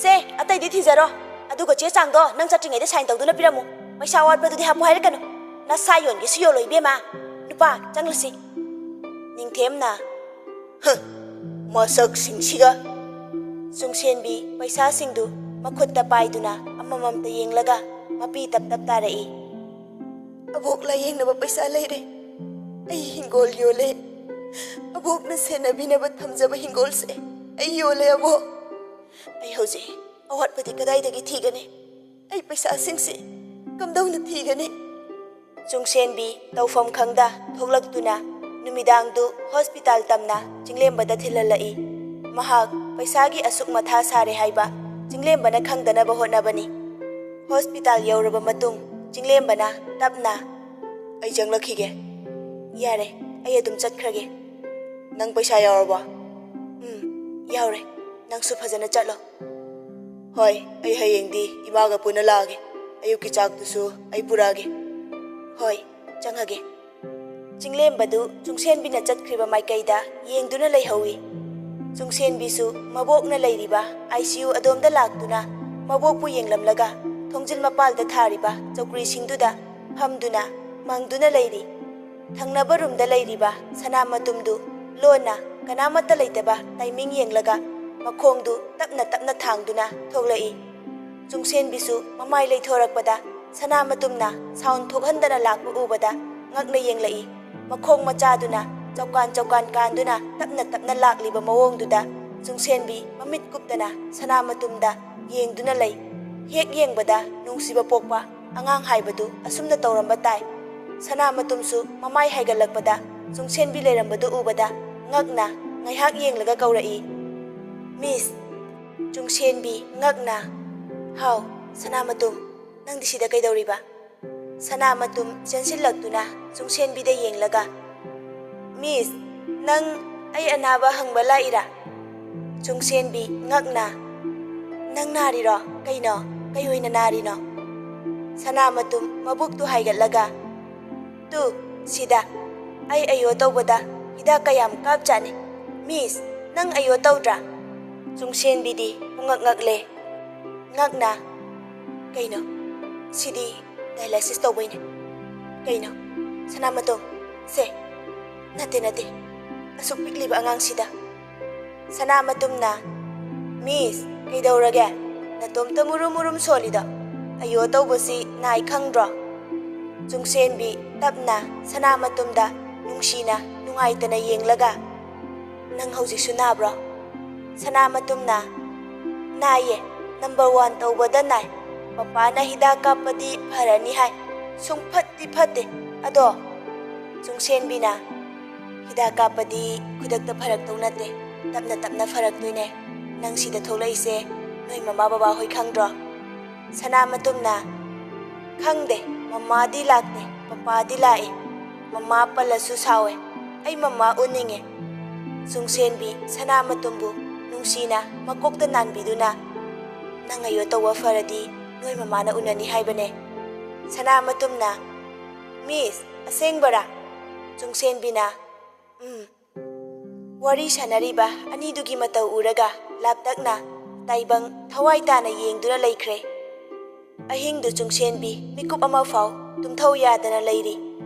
"ꯁꯦ, ꯑꯇꯩꯗꯤ ꯊꯤꯖꯔꯣ꯫ ꯑꯗꯨꯒ ꯆꯦ ꯆꯥꯡꯗꯣ ꯅꯪ ꯆꯠꯇ꯭ꯔꯤꯉꯩꯗ ꯁꯥꯏꯟ ꯇꯧꯗꯨꯅ ꯄꯤꯔꯝꯃꯨ꯫ ꯄꯩꯁꯥ ꯑꯋꯥꯠꯄꯗꯨꯗꯤ ꯍꯥꯞꯄꯨ ꯍꯥꯏꯔꯛꯀꯅꯨ꯫ ꯅꯁꯥ ꯌꯣꯟꯒꯦꯁꯨ ꯌꯣꯜꯂꯣ ꯏꯕꯦꯝꯃ꯫ ꯅꯨꯄꯥ, ꯆꯪꯂꯁꯤ꯫" ꯅꯤꯡꯊꯦꯝꯅ, "ꯍ, ꯃꯁꯛꯁꯤꯡꯁꯤꯒ!" ꯆꯨꯡꯁꯦꯟꯕꯤ ꯄꯩꯁꯥꯁꯤꯡꯗꯨ ꯃꯈꯨꯠꯇ ꯄꯥꯏꯗꯨꯅ ꯑꯃꯃꯝꯇ ꯌꯦꯡꯂꯒ ꯃꯄꯤ ꯇꯞ ꯇꯞ ꯇꯥꯔꯛꯏ꯫ "ꯑꯕꯣꯛ ꯂꯥꯌꯦꯡꯅꯕ ꯄꯩꯁꯥ ꯂꯩꯔꯦ꯫ ꯑꯩ ꯍꯤꯡꯒꯣꯜ ꯌꯣꯜꯂꯦ꯫ ꯑꯕꯣꯛꯅ ꯁꯦꯟꯅꯕꯤꯅꯕ ꯊꯝꯖꯕ ꯍꯤꯡꯒꯣꯜꯁꯦ ꯑꯩ ꯌꯣꯜꯂꯦ, ꯑꯕꯣꯛ꯫ ꯑꯩ ꯍꯧꯖꯤꯛ ꯑꯋꯥꯠꯄꯗꯤ ꯀꯗꯥꯏꯗꯒꯤ ꯊꯤꯒꯅꯤ? ꯑꯩ ꯄꯩꯁꯥꯁꯤꯡꯁꯤ ꯀꯝꯗꯧꯅ ꯊꯤꯒꯅꯤ?" ꯆꯨꯡꯁꯦꯟꯕꯤ ꯇꯧꯐꯝ ꯈꯪꯗ ꯊꯣꯛꯂꯛꯇꯨꯅ ꯅꯨꯃꯤꯗꯥꯡꯗꯨ ꯍꯣꯁꯄꯤꯇꯥꯜ ꯇꯝꯅ ꯆꯤꯡꯂꯦꯝꯕꯗ ꯊꯤꯜꯍꯜꯂꯛꯏ꯫ ꯃꯍꯥꯛ ꯄꯩꯁꯥꯒꯤ ꯑꯁꯨꯛ ꯃꯊꯥ ꯁꯥꯔꯦ ꯍꯥꯏꯕ ꯆꯤꯡꯂꯦꯝꯕꯅ ꯈꯪꯗꯅꯕ ꯍꯣꯠꯅꯕꯅꯤ꯫ ꯍꯣꯁꯄꯤꯇꯥꯜ ꯌꯧꯔꯕ ꯃꯇꯨꯡ ꯆꯤꯡꯂꯦꯝꯕꯅ ꯇꯞꯅ, "ꯑꯩ ꯆꯪꯂꯛꯈꯤꯒꯦ꯫" "ꯌꯥꯔꯦ, ꯑꯩ ꯑꯗꯨꯝ ꯆꯠꯈ꯭ꯔꯒꯦ꯫" "ꯅꯪ ꯄꯩꯁꯥ ꯌꯥꯎꯔꯕꯣ?" "ꯎꯝ, ꯌꯥꯎꯔꯦ꯫ ꯅꯪꯁꯨ ꯐꯖꯅ ꯆꯠꯂꯣ꯫" "ꯍꯣꯏ, ꯑꯩ ꯍꯌꯦꯡꯗꯤ ꯏꯃꯥꯒ ꯄꯨꯟꯅ ꯂꯥꯛꯑꯒꯦ꯫ ꯑꯌꯨꯛꯀꯤ ꯆꯥꯛꯇꯨꯁꯨ ꯑꯩ ꯄꯨꯔꯛꯑꯒꯦ꯫" "ꯍꯣꯏ, ꯆꯪꯉꯒꯦ꯫" ꯆꯤꯡꯂꯦꯝꯕꯗꯨ ꯆꯨꯡꯁꯦꯟꯕꯤꯅ ꯆꯠꯈ꯭ꯔꯤꯕ ꯃꯥꯏꯀꯩꯗ ꯌꯦꯡꯗꯨꯅ ꯂꯩꯍꯧꯏ꯫ ꯆꯨꯡꯁꯦꯟꯕꯤꯁꯨ ꯃꯕꯣꯛꯅ ꯂꯩꯔꯤꯕ ICU ꯑꯗꯣꯝꯗ ꯂꯥꯛꯇꯨꯅ ꯃꯕꯣꯛꯄꯨ ꯌꯦꯡꯂꯝꯂꯒ ꯊꯣꯡꯖꯤꯜ ꯃꯄꯥꯜꯗ ꯊꯥꯔꯤꯕ ꯆꯧꯀ꯭ꯔꯤꯁꯤꯡꯗꯨꯗ ꯐꯝꯗꯨꯅ ꯃꯪꯗꯨꯅ ꯂꯩꯔꯤ꯫ ꯊꯪꯅꯕ ꯔꯨꯝꯗ ꯂꯩꯔꯤꯕ ꯁꯅꯥꯃꯇꯨꯝꯗꯨ ꯂꯣꯟꯅ ꯀꯅꯥꯃꯠꯇ ꯂꯩꯇꯕ ꯇꯥꯏꯃꯤꯡ ꯌꯦꯡꯂꯒ ꯃꯈꯣꯡꯗꯨ ꯇꯞꯅ ꯇꯞꯅ ꯊꯥꯡꯗꯨꯅ ꯊꯣꯛꯂꯛꯏ꯫ ꯆꯨꯡꯁꯦꯟꯕꯤꯁꯨ ꯃꯃꯥꯏ ꯂꯩꯊꯣꯔꯛꯄꯗ ꯁꯅꯥꯃꯇꯨꯝꯅ ꯁꯥꯎꯟ ꯊꯣꯛꯍꯟꯗꯅ ꯂꯥꯛꯄ ꯎꯕꯗ ꯉꯛꯅ ꯌꯦꯡꯂꯛꯏ꯫ ꯃꯈꯣꯡ ꯃꯆꯥꯗꯨꯅ ꯆꯧꯀꯥꯟ ꯆꯧꯀꯥꯟ ꯀꯥꯟꯗꯨꯅ ꯇꯞꯅ ꯇꯞꯅ ꯂꯥꯛꯂꯤꯕ ꯃꯑꯣꯡꯗꯨꯗ ꯆꯨꯡꯁꯦꯟꯕꯤ ꯃꯃꯤꯠ ꯀꯨꯞꯇꯅ ꯁꯅꯥꯃꯇꯨꯝꯗ ꯌꯦꯡꯗꯨꯅ ꯂꯩ꯫ ꯍꯦꯛ ꯌꯦꯡꯕꯗ ꯅꯨꯡꯁꯤꯕ ꯄꯣꯛꯄ ꯑꯉꯥꯡ ꯍꯥꯏꯕꯗꯨ ꯑꯁꯨꯝꯅ ꯇꯧꯔꯝꯕ ꯇꯥꯏ꯫ ꯁꯅꯥꯃꯇꯨꯝꯁꯨ ꯃꯃꯥꯏ ꯍꯥꯏꯒꯠꯂꯛꯄꯗ ꯆꯨꯡꯁꯦꯟꯕꯤ ꯂꯩꯔꯝꯕꯗꯨ ꯎꯕꯗ ꯉꯛꯅ ꯉꯥꯏꯍꯥꯛ ꯌꯦꯡꯂꯒ ꯀꯧꯔꯛꯏ, "ꯃꯤꯁ!" ꯆꯨꯡꯁꯦꯟꯕꯤ ꯉꯛꯅ, "ꯍꯥꯎ, ꯁꯅꯥꯃꯇꯨꯝ, ꯅꯪꯗꯤ ꯁꯤꯗ ꯀꯩꯗꯧꯔꯤꯕ?" ꯁꯅꯥꯃꯇꯨꯝ ꯆꯦꯟꯁꯤꯜꯂꯛꯇꯨꯅ ꯆꯨꯡꯁꯦꯟꯕꯤꯗ ꯌꯦꯡꯂꯒ, "ꯃꯤꯁ, ꯅꯪ ꯑꯩ ꯑꯅꯥꯕ ꯍꯪꯕ ꯂꯥꯛꯏꯔꯥ?" ꯆꯨꯡꯁꯦꯟꯕꯤ ꯉꯛꯅ, "ꯅꯪ ꯅꯥꯔꯤꯔꯣ? ꯀꯩꯅꯣ? ꯀꯩ ꯑꯣꯏꯅ ꯅꯥꯔꯤꯅꯣ?" ꯁꯅꯥꯃꯇꯨꯝ ꯃꯕꯨꯛꯇꯨ ꯍꯥꯏꯒꯠꯂꯒ, "ꯇꯨ, ꯁꯤꯗ ꯑꯩ ꯑꯌꯣ ꯇꯧꯕꯗ ꯍꯤꯗꯥꯛ ꯀꯌꯥꯝ ꯀꯥꯞꯆꯥꯠꯅꯤ꯫ "ꯃꯤꯁ, ꯅꯪ ꯑꯌꯣ ꯇꯧꯗ꯭ꯔꯥ?" ꯆꯨꯡꯁꯦꯟꯕꯤꯗꯤ ꯄꯨꯡꯉꯛ ꯉꯛꯂꯦ꯫ ꯉꯛꯅ, "ꯀꯩꯅꯣ? ꯁꯤꯗꯤ ꯗꯥꯏꯂꯥꯏꯁꯤꯁ ꯇꯧꯕꯩꯅꯦ꯫ ꯀꯩꯅꯣ? ꯁꯅꯥꯃꯇꯣꯝ, ꯁꯦ, ꯅꯠꯇꯦ, ꯅꯠꯇꯦ, ꯑꯁꯨꯛ ꯄꯤꯛꯂꯤꯕ ꯑꯉꯥꯡꯁꯤꯗ?" ꯁꯅꯥꯃꯇꯨꯝꯅ, "ꯃꯤꯁ, ꯀꯩꯗꯧꯔꯒꯦ? ꯅꯇꯣꯝꯇ ꯃꯨꯔꯨꯝ ꯃꯨꯔꯨꯝ ꯁꯣꯜꯂꯤꯗꯣ? ꯑꯌꯣ ꯇꯧꯕꯁꯤ ꯅꯥꯏ ꯈꯪꯗ꯭ꯔꯣ?" ꯆꯨꯡꯁꯦꯟꯕꯤ ꯇꯞꯅ ꯁꯅꯥꯃꯇꯨꯝꯗ ꯅꯨꯡꯁꯤꯅ ꯅꯨꯡꯉꯥꯏꯇꯅ ꯌꯦꯡꯂꯒ, "ꯅꯪ ꯍꯧꯖꯤꯛꯁꯨ ꯅꯥꯕ꯭ꯔꯣ?" ꯁꯅꯥꯃꯇꯨꯝꯅ, "ꯅꯥꯏꯌꯦ, ꯅꯝꯕꯔ ꯋꯥꯟ ꯇꯧꯕꯗ ꯅꯥꯏ꯫ ꯄꯄꯥꯅ ꯍꯤꯗꯥꯛ ꯀꯥꯞꯄꯗꯤ ꯐꯔꯅꯤ ꯍꯥꯏ꯫ ꯁꯨꯡꯐꯠꯇꯤ ꯐꯠꯇꯦ꯫ ꯑꯗꯣ," ꯆꯨꯡꯁꯦꯟꯕꯤꯅ, "ꯍꯤꯗꯥꯛ ꯀꯥꯞꯄꯗꯤ ꯈꯨꯗꯛꯇ ꯐꯔꯛꯇꯧ ꯅꯠꯇꯦ꯫ ꯇꯞꯅ ꯇꯞꯅ ꯐꯔꯛꯇꯣꯏꯅꯦ꯫ ꯅꯪ ꯁꯤꯗ ꯊꯣꯛꯂꯛꯏꯁꯦ ꯅꯣꯏ ꯃꯃꯥ ꯕꯕꯥ ꯍꯣꯏ ꯈꯪꯗ꯭ꯔꯣ?" ꯁꯅꯥꯃꯇꯨꯝꯅ, "ꯈꯪꯗꯦ, ꯃꯃꯥꯗꯤ ꯂꯥꯛꯇꯦ, ꯄꯄꯥꯗꯤ ꯂꯥꯛꯏ꯫ ꯃꯃꯥ ꯄꯜꯂꯁꯨ ꯁꯥꯎꯋꯦ꯫ ꯑꯩ ꯃꯃꯥ ꯎꯅꯤꯡꯉꯦ꯫" ꯆꯨꯡꯁꯦꯟꯕꯤ ꯁꯅꯥꯃꯇꯨꯝꯕꯨ ꯅꯨꯡꯁꯤꯅ ꯃꯀꯣꯛꯇ ꯅꯥꯟꯕꯤꯗꯨꯅ, "ꯅꯪ ꯑꯌꯣ ꯇꯧꯕ ꯐꯔꯗꯤ ꯅꯣꯏ ꯃꯃꯥꯅ ꯎꯅꯅꯤ ꯍꯥꯏꯕꯅꯦ꯫" ꯁꯅꯥꯃꯇꯨꯝꯅ, "ꯃꯤꯁ, ꯑꯁꯦꯡꯕꯔꯥ?" ꯆꯨꯡꯁꯦꯟꯕꯤꯅ, "ꯎꯝ꯫" ꯋꯥꯔꯤ ꯁꯥꯟꯅꯔꯤꯕ ꯑꯅꯤꯗꯨꯒꯤ ꯃꯇꯧ ꯎꯔꯒ ꯂꯥꯞꯇꯛꯅ ꯇꯥꯏꯕꯪ ꯊꯋꯥꯏ ꯇꯥꯅ ꯌꯦꯡꯗꯨꯅ ꯂꯩꯈ꯭ꯔꯦ꯫ ꯑꯍꯤꯡꯗꯨ ꯆꯨꯡꯁꯦꯟꯕꯤ ꯃꯤꯀꯨꯞ ꯑꯃ ꯐꯥꯎ ꯇꯨꯝꯊꯧ ꯌꯥꯗꯅ ꯂꯩꯔꯤ꯫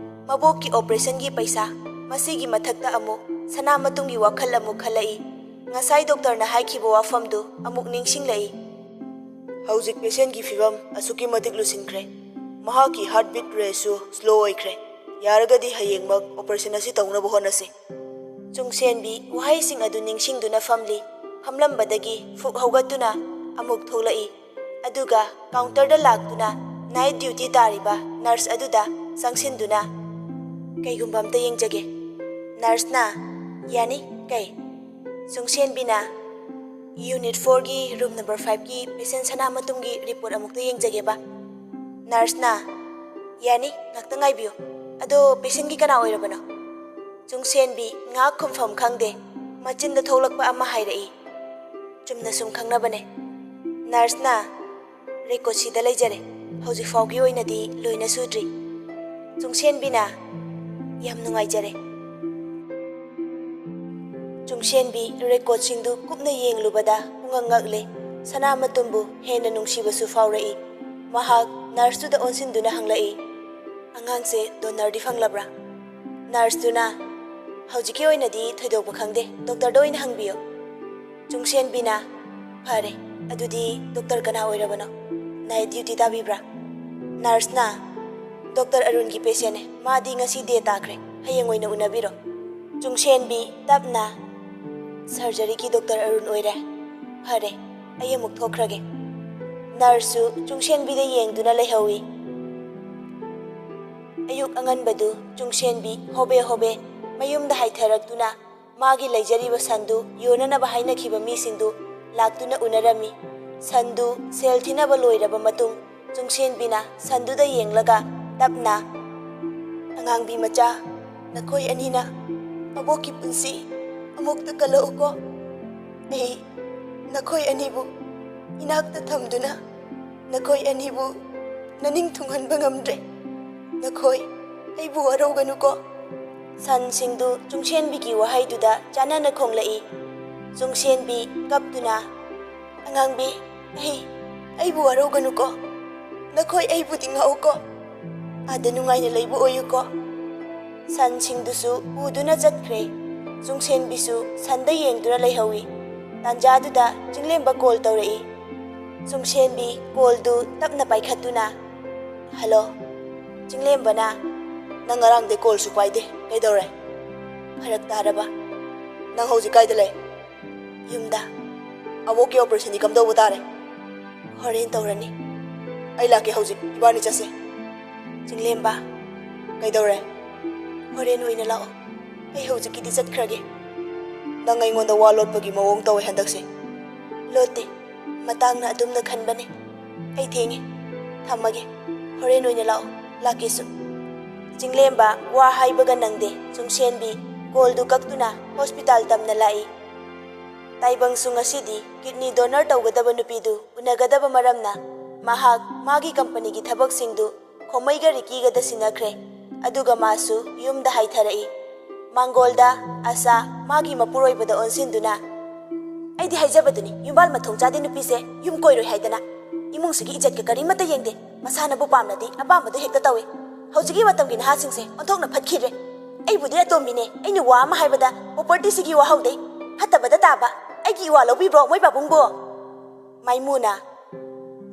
ꯃꯕꯣꯛꯀꯤ ꯑꯣꯄꯔꯦꯁꯟꯒꯤ ꯄꯩꯁꯥ, ꯃꯁꯤꯒꯤ ꯃꯊꯛꯇ ꯑꯃꯨꯛ ꯁꯅꯥꯃꯇꯨꯝꯒꯤ ꯋꯥꯈꯜ ꯑꯃꯨꯛ ꯈꯜꯂꯛꯏ꯫ ꯉꯁꯥꯏ ꯗꯣꯛꯇꯔꯅ ꯍꯥꯏꯈꯤꯕ ꯋꯥꯐꯝꯗꯨ ꯑꯃꯨꯛ ꯅꯤꯡꯁꯤꯡꯂꯛꯏ꯫ "ꯍꯧꯖꯤꯛ ꯄꯦꯁꯦꯟꯒꯤ ꯐꯤꯕꯝ ꯑꯁꯨꯛꯀꯤ ꯃꯇꯤꯛ ꯂꯨꯁꯤꯟꯈ꯭ꯔꯦ꯫ ꯃꯍꯥꯛꯀꯤ ꯍꯥꯔꯠ ꯕꯤꯠ ꯔꯦꯠꯁꯨ ꯁ꯭ꯂꯣ ꯑꯣꯏꯈ꯭ꯔꯦ꯫ ꯌꯥꯔꯒꯗꯤ ꯍꯌꯦꯡꯃꯛ ꯑꯣꯄꯔꯦꯁꯟ ꯑꯁꯤ ꯇꯧꯅꯕ ꯍꯣꯠꯅꯁꯤ꯫" ꯆꯨꯡꯁꯦꯟꯕꯤ ꯋꯥꯍꯩꯁꯤꯡ ꯑꯗꯨ ꯅꯤꯡꯁꯤꯡꯗꯨꯅ ꯐꯝꯂꯤ꯫ ꯐꯝꯂꯝꯕꯗꯒꯤ ꯐꯨꯛ ꯍꯧꯒꯠꯇꯨꯅ ꯑꯃꯨꯛ ꯊꯣꯛꯂꯛꯏ꯫ ꯑꯗꯨꯒ ꯀꯥꯎꯟꯇꯔꯗ ꯂꯥꯛꯇꯨꯅ ꯅꯥꯏꯠ ꯗ꯭ꯌꯨꯇꯤ ꯇꯥꯔꯤꯕ ꯅꯔꯁ ꯑꯗꯨꯗ ꯆꯪꯁꯤꯟꯗꯨꯅ, "ꯀꯩꯒꯨꯝꯕ ꯑꯝꯇ ꯌꯦꯡꯖꯒꯦ꯫" ꯅꯔꯁꯅ, "ꯌꯥꯅꯤ, ꯀꯩ?" ꯆꯨꯡꯁꯦꯟꯕꯤꯅ, "ꯌꯨꯅꯤꯠ ꯐꯣꯔꯒꯤ ꯔꯨꯝ ꯅꯝꯕꯔ ꯐꯥꯏꯚꯀꯤ ꯄꯦꯁꯦꯟ ꯁꯅꯥꯃꯇꯨꯝꯒꯤ ꯔꯤꯄꯣꯔꯠ ꯑꯃꯨꯛꯇ ꯌꯦꯡꯖꯒꯦꯕ꯫" ꯅꯔꯁꯅ, "ꯌꯥꯅꯤ, ꯉꯥꯛꯇ ꯉꯥꯏꯕꯤꯌꯨ꯫ ꯑꯗꯣ ꯄꯦꯁꯦꯟꯒꯤ ꯀꯅꯥ ꯑꯣꯏꯔꯕꯅꯣ?" ꯆꯨꯡꯁꯦꯟꯕꯤ ꯉꯥꯏꯍꯥꯛ ꯈꯨꯝꯐꯝ ꯈꯪꯗꯦ꯫ ꯃꯆꯤꯟꯗ ꯊꯣꯛꯂꯛꯄ ꯑꯃ ꯍꯥꯏꯔꯛꯏ, "ꯆꯨꯝꯅ ꯁꯨꯝ ꯈꯪꯅꯕꯅꯦ꯫" ꯅꯔꯁꯅ, "ꯔꯦꯀꯣꯔꯠꯁꯤꯗ ꯂꯩꯖꯔꯦ꯫ ꯍꯧꯖꯤꯛ ꯐꯥꯎꯒꯤ ꯑꯣꯏꯅꯗꯤ ꯂꯣꯏꯅ ꯁꯨꯗ꯭ꯔꯤ꯫" ꯆꯨꯡꯁꯦꯟꯕꯤꯅ, "ꯌꯥꯝ ꯅꯨꯡꯉꯥꯏꯖꯔꯦ꯫" ꯆꯨꯡꯁꯦꯟꯕꯤ ꯔꯦꯀꯣꯔꯗꯁꯤꯡꯗꯨ ꯀꯨꯞꯅ ꯌꯦꯡꯂꯨꯕꯗ ꯄꯨꯡꯉꯛ ꯉꯛꯂꯦ꯫ ꯁꯅꯥꯃꯇꯨꯝꯕꯨ ꯍꯦꯟꯅ ꯅꯨꯡꯁꯤꯕꯁꯨ ꯐꯥꯎꯔꯛꯏ꯫ ꯃꯍꯥꯛ ꯅꯔꯁꯇꯨꯗ ꯑꯣꯟꯁꯤꯟꯗꯨꯅ ꯍꯪꯂꯛꯏ, "ꯑꯉꯥꯡꯁꯦ ꯗꯣꯅꯔꯗꯤ ꯐꯪꯂꯕ꯭ꯔꯥ?" ꯅꯔꯁꯇꯨꯅ, "ꯍꯧꯖꯤꯛꯀꯤ ꯑꯣꯏꯅꯗꯤ ꯊꯣꯏꯗꯣꯛꯄ ꯈꯪꯗꯦ, ꯗꯣꯛꯇꯔꯗ ꯑꯣꯏꯅ ꯍꯪꯕꯤꯌꯨ꯫" ꯆꯨꯡꯁꯦꯟꯕꯤꯅ, "ꯐꯔꯦ, ꯑꯗꯨꯗꯤ ꯗꯣꯛꯇꯔ ꯀꯅꯥ ꯑꯣꯏꯔꯕꯅꯣ? ꯅꯥꯏꯠ ꯗ꯭ꯌꯨꯇꯤ ꯇꯥꯕꯤꯕ꯭ꯔꯥ?" ꯅꯔꯁꯅ, "ꯗꯣꯛꯇꯔ ꯑꯔꯨꯟꯒꯤ ꯄꯦꯁꯦꯟꯅꯦ, ꯃꯥꯗꯤ ꯉꯁꯤ ꯗꯦ ꯇꯥꯈ꯭ꯔꯦ, ꯍꯌꯦꯡ ꯑꯣꯏꯅ ꯎꯅꯕꯤꯔꯣ꯫" ꯆꯨꯡꯁꯦꯟꯕꯤ ꯇꯞꯅ, "ꯁꯔꯖꯔꯤꯒꯤ ꯗꯣꯛꯇꯔ ꯑꯔꯨꯟ ꯑꯣꯏꯔꯦ꯫ ꯐꯔꯦ, ꯑꯩ ꯑꯃꯨꯛ ꯊꯣꯛꯈ꯭ꯔꯒꯦ꯫" ꯅꯔꯁꯁꯨ ꯆꯨꯡꯁꯦꯟꯕꯤꯗ ꯌꯦꯡꯗꯨꯅ ꯂꯩꯍꯧꯏ꯫ ꯑꯌꯨꯛ ꯑꯉꯟꯕꯗꯨ ꯆꯨꯡꯁꯦꯟꯕꯤ ꯍꯣꯕꯦ ꯍꯣꯕꯦ ꯃꯌꯨꯝꯗ ꯍꯥꯏꯊꯔꯛꯇꯨꯅ ꯃꯥꯒꯤ ꯂꯩꯖꯔꯤꯕ ꯁꯟꯗꯨ ꯌꯣꯟꯅꯅꯕ ꯍꯥꯏꯅꯈꯤꯕ ꯃꯤꯁꯤꯡꯗꯨ ꯂꯥꯛꯇꯨꯅ ꯎꯅꯔꯝꯃꯤ꯫ ꯁꯟꯗꯨ ꯁꯦꯜ ꯊꯤꯅꯕ ꯂꯣꯏꯔꯕ ꯃꯇꯨꯡ, ꯆꯨꯡꯁꯦꯟꯕꯤꯅ ꯁꯟꯗꯨꯗ ꯌꯦꯡꯂꯒ ꯇꯞꯅ, "ꯑꯉꯥꯡꯕꯤ ꯃꯆꯥ, ꯅꯈꯣꯏ ꯑꯅꯤꯅ ꯑꯕꯣꯛꯀꯤ ꯄꯨꯟꯁꯤ ꯑꯃꯨꯛꯇ ꯀꯜꯂꯛꯎꯀꯣ꯫ ꯑꯩ ꯅꯈꯣꯏ ꯑꯅꯤꯕꯨ ꯏꯅꯥꯛꯇ ꯊꯝꯗꯨꯅ ꯅꯈꯣꯏ ꯑꯅꯤꯕꯨ ꯅꯅꯤꯡ ꯊꯨꯡꯍꯟꯕ ꯉꯝꯗ꯭ꯔꯦ꯫ ꯅꯈꯣꯏ ꯑꯩꯕꯨ ꯋꯥꯔꯧꯒꯅꯨꯀꯣ꯫" ꯁꯟꯁꯤꯡꯗꯨ ꯆꯨꯡꯁꯦꯟꯕꯤꯒꯤ ꯋꯥꯍꯩꯗꯨꯗ ꯆꯥꯟꯅꯅ ꯈꯣꯡꯂꯛꯏ꯫ ꯆꯨꯡꯁꯦꯟꯕꯤ ꯀꯞꯇꯨꯅ, "ꯑꯉꯥꯡꯕꯤ, ꯑꯩ, ꯑꯩꯕꯨ ꯋꯥꯔꯧꯒꯅꯨꯀꯣ꯫ ꯅꯈꯣꯏ ꯑꯩꯕꯨꯗꯤ ꯉꯥꯛꯎꯀꯣ꯫ ꯑꯥꯗ ꯅꯨꯡꯉꯥꯏꯅ ꯂꯩꯕ ꯑꯣꯏꯌꯨꯀꯣ꯫" ꯁꯟꯁꯤꯡꯗꯨꯁꯨ ꯄꯨꯗꯨꯅ ꯆꯠꯈ꯭ꯔꯦ꯫ ꯆꯨꯡꯁꯦꯟꯕꯤꯁꯨ ꯁꯟꯗ ꯌꯦꯡꯗꯨꯅ ꯂꯩꯍꯧꯏ꯫ ꯇꯥꯟꯖꯥꯗꯨꯗ ꯆꯤꯡꯂꯦꯝꯕ ꯀꯣꯜ ꯇꯧꯔꯛꯏ꯫ ꯆꯨꯡꯁꯦꯟꯕꯤ ꯀꯣꯜꯗꯨ ꯇꯞꯅ ꯄꯥꯏꯈꯠꯇꯨꯅ, "ꯍꯜꯂꯣ꯫" ꯆꯤꯡꯂꯦꯝꯕꯅ, "ꯅꯪ ꯉꯔꯥꯡꯗꯩ ꯀꯣꯜꯁꯨ ꯄꯥꯏꯗꯦ, ꯀꯩꯗꯧꯔꯦ? ꯐꯔꯛ ꯇꯥꯔꯕ? ꯅꯪ ꯍꯧꯖꯤꯛ ꯀꯥꯏꯗ ꯂꯩ?" "ꯌꯨꯝꯗ꯫" "ꯑꯕꯣꯛꯀꯤ ꯑꯣꯄꯔꯦꯁꯟꯗꯤ ꯀꯝꯗꯧꯕ ꯇꯥꯔꯦ?" "ꯍꯣꯔꯦꯟ ꯇꯧꯔꯅꯤ꯫" "ꯑꯩ ꯂꯥꯛꯀꯦ ꯍꯧꯖꯤꯛ, ꯏꯕꯥꯅꯤ ꯆꯠꯁꯦ꯫" ꯆꯤꯡꯂꯦꯝꯕ, "ꯀꯩꯗꯧꯔꯦ?" "ꯍꯣꯔꯦꯟ ꯑꯣꯏꯅ ꯂꯥꯛꯑꯣ, ꯑꯩ ꯍꯧꯖꯤꯛꯀꯤꯗꯤ ꯆꯠꯈ꯭ꯔꯒꯦ꯫" "ꯅꯪ ꯑꯩꯉꯣꯟꯗ ꯋꯥ ꯂꯣꯠꯄꯒꯤ ꯃꯑꯣꯡ ꯇꯧꯋꯦ ꯍꯟꯗꯛꯁꯦ꯫" "ꯂꯣꯠꯇꯦ, ꯃꯇꯥꯡꯅ ꯑꯗꯨꯝꯅ ꯈꯟꯕꯅꯦ꯫ ꯑꯩ ꯊꯦꯡꯉꯦ, ꯊꯝꯃꯒꯦ, ꯍꯣꯔꯦꯟ ꯑꯣꯏꯅ ꯂꯥꯛꯑꯣ꯫" "ꯂꯥꯛꯀꯦꯁꯨ꯫" ꯆꯤꯡꯂꯦꯝꯕ ꯋꯥ ꯍꯥꯏꯕꯒ ꯅꯪꯗꯦ꯫ ꯆꯨꯡꯁꯦꯟꯕꯤ ꯀꯣꯜꯗꯨ ꯀꯛꯇꯨꯅ ꯍꯣꯁꯄꯤꯇꯥꯜ ꯇꯝꯅ ꯂꯥꯛꯏ꯫ ꯇꯥꯏꯕꯪꯁꯨ ꯉꯁꯤꯗꯤ ꯀꯤꯗꯅꯤ ꯗꯣꯅꯔ ꯇꯧꯒꯗꯕ ꯅꯨꯄꯤꯗꯨ ꯎꯅꯒꯗꯕ ꯃꯔꯝꯅ ꯃꯍꯥꯛ ꯃꯥꯒꯤ ꯀꯝꯄꯅꯤꯒꯤ ꯊꯕꯛꯁꯤꯡꯗꯨ ꯈꯣꯃꯩꯒ ꯔꯤꯀꯤꯒꯗ ꯁꯤꯟꯅꯈ꯭ꯔꯦ꯫ ꯑꯗꯨꯒ ꯃꯥꯁꯨ ꯌꯨꯝꯗ ꯍꯥꯏꯊꯔꯛꯏ꯫ ꯃꯥꯡꯒꯣꯜꯗ ꯑꯁꯥ ꯃꯥꯒꯤ ꯃꯄꯨꯔꯣꯏꯕꯗ ꯑꯣꯟꯁꯤꯟꯗꯨꯅ, "ꯑꯩꯗꯤ ꯍꯥꯏꯖꯕꯗꯨꯅꯤ, ꯌꯨꯝꯕꯥꯜ ꯃꯊꯣꯡ ꯆꯥꯗꯦ ꯅꯨꯄꯤꯁꯦ ꯌꯨꯝ ꯀꯣꯏꯔꯣꯏ ꯍꯥꯏꯗꯅ꯫ ꯏꯃꯨꯡꯁꯤꯒꯤ ꯏꯖꯠꯀ ꯀꯔꯤꯃꯠꯇ ꯌꯦꯡꯗꯦ, ꯃꯁꯥꯅꯕꯨ ꯄꯥꯝꯂꯗꯤ ꯑꯄꯥꯝꯕꯗꯨ ꯍꯦꯛꯇ ꯇꯧꯏ꯫ ꯍꯧꯖꯤꯛꯀꯤ ꯃꯇꯝꯒꯤ ꯅꯍꯥꯁꯤꯡꯁꯦ ꯑꯣꯟꯊꯣꯛꯅ ꯐꯠꯈꯤꯗ꯭ꯔꯦ꯫ ꯑꯩꯕꯨꯗꯤ ꯑꯇꯣꯝꯕꯤꯅꯦ, ꯑꯩꯅ ꯋꯥ ꯑꯃ ꯍꯥꯏꯕꯗ property ꯁꯤꯒꯤ ꯋꯥꯍꯧꯗꯩ ꯐꯠꯇꯕꯗ ꯇꯥꯕ꯫ ꯑꯩꯒꯤ ꯏꯋꯥ ꯂꯧꯕꯤꯕ꯭ꯔꯣ ꯃꯣꯏ ꯄꯥꯕꯨꯡꯕꯨ?" ꯃꯥꯏꯃꯨꯅ,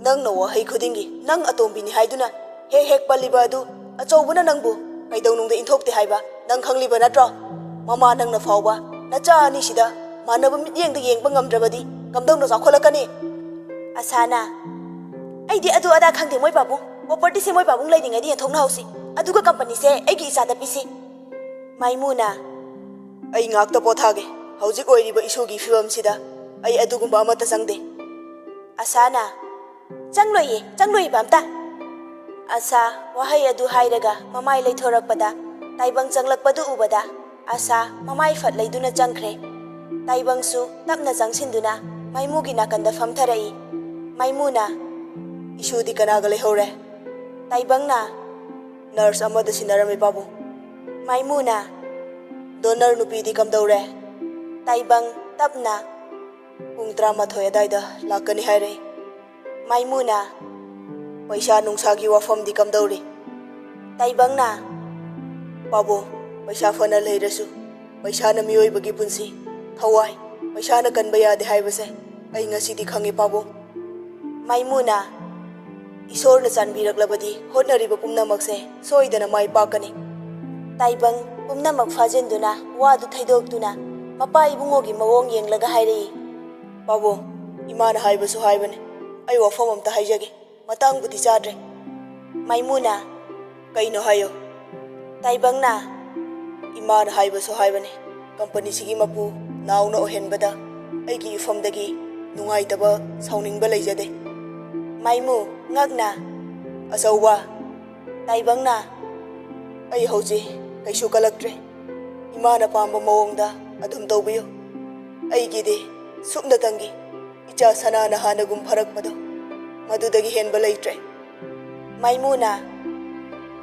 "ꯅꯪꯅ ꯋꯥꯍꯩ ꯈꯨꯗꯤꯡꯒꯤ ꯅꯪ ꯑꯇꯣꯝꯕꯤꯅꯤ ꯍꯥꯏꯗꯨꯅ ꯍꯦꯛ ꯍꯦꯛ ꯄꯜꯂꯤꯕ ꯑꯗꯨ ꯑꯆꯧꯕꯅ ꯅꯪꯕꯨ ꯀꯩꯗꯧꯅꯨꯡꯗ ꯏꯟꯊꯣꯛꯇꯦ ꯍꯥꯏꯕ ꯅꯪ ꯈꯪꯂꯤꯕ ꯅꯠꯇ꯭ꯔꯣ? ꯃꯃꯥ ꯅꯪꯅ ꯐꯥꯎꯕ ꯅꯆꯥ ꯑꯅꯤꯁꯤꯗ ꯃꯥꯟꯅꯕ ꯃꯤꯠꯌꯦꯡꯗ ꯌꯦꯡꯕ ꯉꯝꯗ꯭ꯔꯕꯗꯤ ꯀꯝꯗꯧꯅ ꯆꯥꯎꯈꯠꯂꯛꯀꯅꯤ?" ꯑꯁꯥꯅ, "ꯑꯩꯗꯤ ꯑꯗꯨ ꯑꯗꯥ ꯈꯪꯗꯦ ꯃꯣꯏ ꯄꯥꯕꯨꯡ, property ꯁꯦ ꯃꯣꯏ ꯄꯥꯕꯨꯡ ꯂꯩꯔꯤꯉꯩꯗ ꯌꯦꯟꯊꯣꯛꯅꯍꯧꯁꯤ, ꯑꯗꯨꯒ company ꯁꯦ ꯑꯩꯒꯤ ꯏꯆꯥꯗ ꯄꯤꯁꯤ꯫" ꯃꯥꯏꯃꯨꯅ, "ꯑꯩ ꯉꯥꯛꯇ ꯄꯣꯊꯥꯒꯦ, ꯍꯧꯖꯤꯛ ꯑꯣꯏꯔꯤꯕ ꯏꯁꯨꯒꯤ ꯐꯤꯕꯝꯁꯤꯗ ꯑꯩ ꯑꯗꯨꯒꯨꯝꯕ ꯑꯃꯠꯇ ꯆꯪꯗꯦ꯫" ꯑꯁꯥꯅ, "ꯆꯪꯂꯣꯏꯌꯦ, ꯆꯪꯂꯣꯏꯌꯦ ꯄꯥꯝꯇ꯫" ꯑꯁꯥ ꯋꯥꯍꯩ ꯑꯗꯨ ꯍꯥꯏꯔꯒ ꯃꯃꯥꯏ ꯂꯩꯊꯣꯔꯛꯄꯗ ꯇꯥꯏꯕꯪ ꯆꯪꯂꯛꯄꯗꯨ ꯎꯕꯗ ꯑꯁꯥ ꯃꯃꯥꯏ ꯐꯠ ꯂꯩꯗꯨꯅ ꯆꯪꯈ꯭ꯔꯦ꯫ ꯇꯥꯏꯕꯪꯁꯨ ꯇꯞꯅ ꯆꯪꯁꯤꯟꯗꯨꯅ ꯃꯥꯏꯃꯨꯒꯤ ꯅꯥꯀꯟꯗ ꯐꯝꯊꯔꯛꯏ꯫ ꯃꯥꯏꯃꯨꯅ, "ꯏꯁꯨꯗꯤ ꯀꯅꯥꯒ ꯂꯩꯍꯧꯔꯦ?" ꯇꯥꯏꯕꯪꯅ, "Nurse ꯑꯃꯗ ꯁꯤꯟꯅꯔꯝꯃꯤ ꯄꯥꯕꯨꯡ꯫" ꯃꯥꯏꯃꯨꯅ, "Donor ꯅꯨꯄꯤꯗꯤ ꯀꯝꯗꯧꯔꯦ?" ꯇꯥꯏꯕꯪ ꯇꯞꯅ, "ꯄꯨꯡ ꯇꯔꯥꯃꯥꯊꯣꯏ ꯑꯗꯥꯏꯗ ꯂꯥꯛꯀꯅꯤ ꯍꯥꯏꯔꯛꯏ꯫" ꯃꯥꯏꯃꯨꯅ, "ꯄꯩꯁꯥ ꯅꯨꯡꯁꯥꯒꯤ ꯋꯥꯐꯝꯗꯤ ꯀꯝꯗꯧꯔꯤ?" ꯇꯥꯏꯕꯪꯅ, "ꯄꯥꯕꯨꯡ, ꯄꯩꯁꯥ ꯐꯅ ꯂꯩꯔꯁꯨ ꯄꯩꯁꯥꯅ ꯃꯤꯑꯣꯏꯕꯒꯤ ꯄꯨꯟꯁꯤ, ꯊꯋꯥꯏ, ꯄꯩꯁꯥꯅ ꯀꯟꯕ ꯌꯥꯗꯦ ꯍꯥꯏꯕꯁꯦ ꯑꯩ ꯉꯁꯤꯗꯤ ꯈꯪꯉꯤ ꯄꯥꯕꯨꯡ꯫" ꯃꯥꯏꯃꯨꯅ, "ꯏꯁꯣꯔꯅ ꯆꯥꯟꯕꯤꯔꯛꯂꯕꯗꯤ ꯍꯣꯠꯅꯔꯤꯕ ꯄꯨꯝꯅꯃꯛꯁꯦ ꯁꯣꯏꯗꯅ ꯃꯥꯏ ꯄꯥꯛꯀꯅꯤ꯫" ꯇꯥꯏꯕꯪ ꯄꯨꯝꯅꯃꯛ ꯐꯥꯖꯤꯟꯗꯨꯅ ꯋꯥꯗꯨ ꯊꯩꯗꯣꯛꯇꯨꯅ ꯃꯄꯥ ꯏꯕꯨꯡꯉꯣꯒꯤ ꯃꯑꯣꯡ ꯌꯦꯡꯂꯒ ꯍꯥꯏꯔꯛꯏ, "ꯄꯥꯕꯨꯡ, ꯏꯃꯥꯅ ꯍꯥꯏꯕꯁꯨ ꯍꯥꯏꯕꯅꯤ, ꯑꯩ ꯋꯥꯐꯝ ꯑꯝꯇ ꯍꯥꯏꯖꯒꯦ, ꯃꯇꯥꯡꯕꯨꯗꯤ ꯆꯥꯗ꯭ꯔꯦ꯫" ꯃꯥꯏꯃꯨꯅ, "ꯀꯩꯅꯣ ꯍꯥꯏꯌꯣ꯫" ꯇꯥꯏꯕꯪꯅ, "ꯏꯃꯥꯅ ꯍꯥꯏꯕꯁꯨ ꯍꯥꯏꯕꯅꯤ, company ꯁꯤꯒꯤ ꯃꯄꯨ ꯅꯥꯎꯅ ꯑꯣꯏꯍꯟꯕꯗ ꯑꯩꯒꯤ ꯏꯐꯝꯗꯒꯤ ꯅꯨꯡꯉꯥꯏꯇꯕ, ꯁꯥꯎꯅꯤꯡꯕ ꯂꯩꯖꯗꯦ꯫" ꯃꯥꯏꯃꯨ, ꯉꯛꯅ, "ꯑꯆꯧꯕ꯫" ꯇꯥꯏꯕꯪꯅ, "ꯑꯩ ꯍꯧꯖꯤꯛ ꯀꯩꯁꯨ ꯀꯜꯂꯛꯇ꯭ꯔꯦ꯫ ꯏꯃꯥꯅ ꯄꯥꯝꯕ ꯃꯑꯣꯡꯗ ꯑꯗꯨꯝ ꯇꯧꯕꯤꯌꯨ꯫ ꯑꯩꯒꯤꯗꯤ ꯁꯨꯞꯅꯇꯪꯒꯤ ꯏꯆꯥ ꯁꯅꯥꯅ ꯍꯥꯟꯅꯒꯨꯝ ꯐꯔꯛꯄꯗꯣ, ꯃꯗꯨꯗꯒꯤ ꯍꯦꯟꯕ ꯂꯩꯇ꯭ꯔꯦ꯫" ꯃꯥꯏꯃꯨꯅ,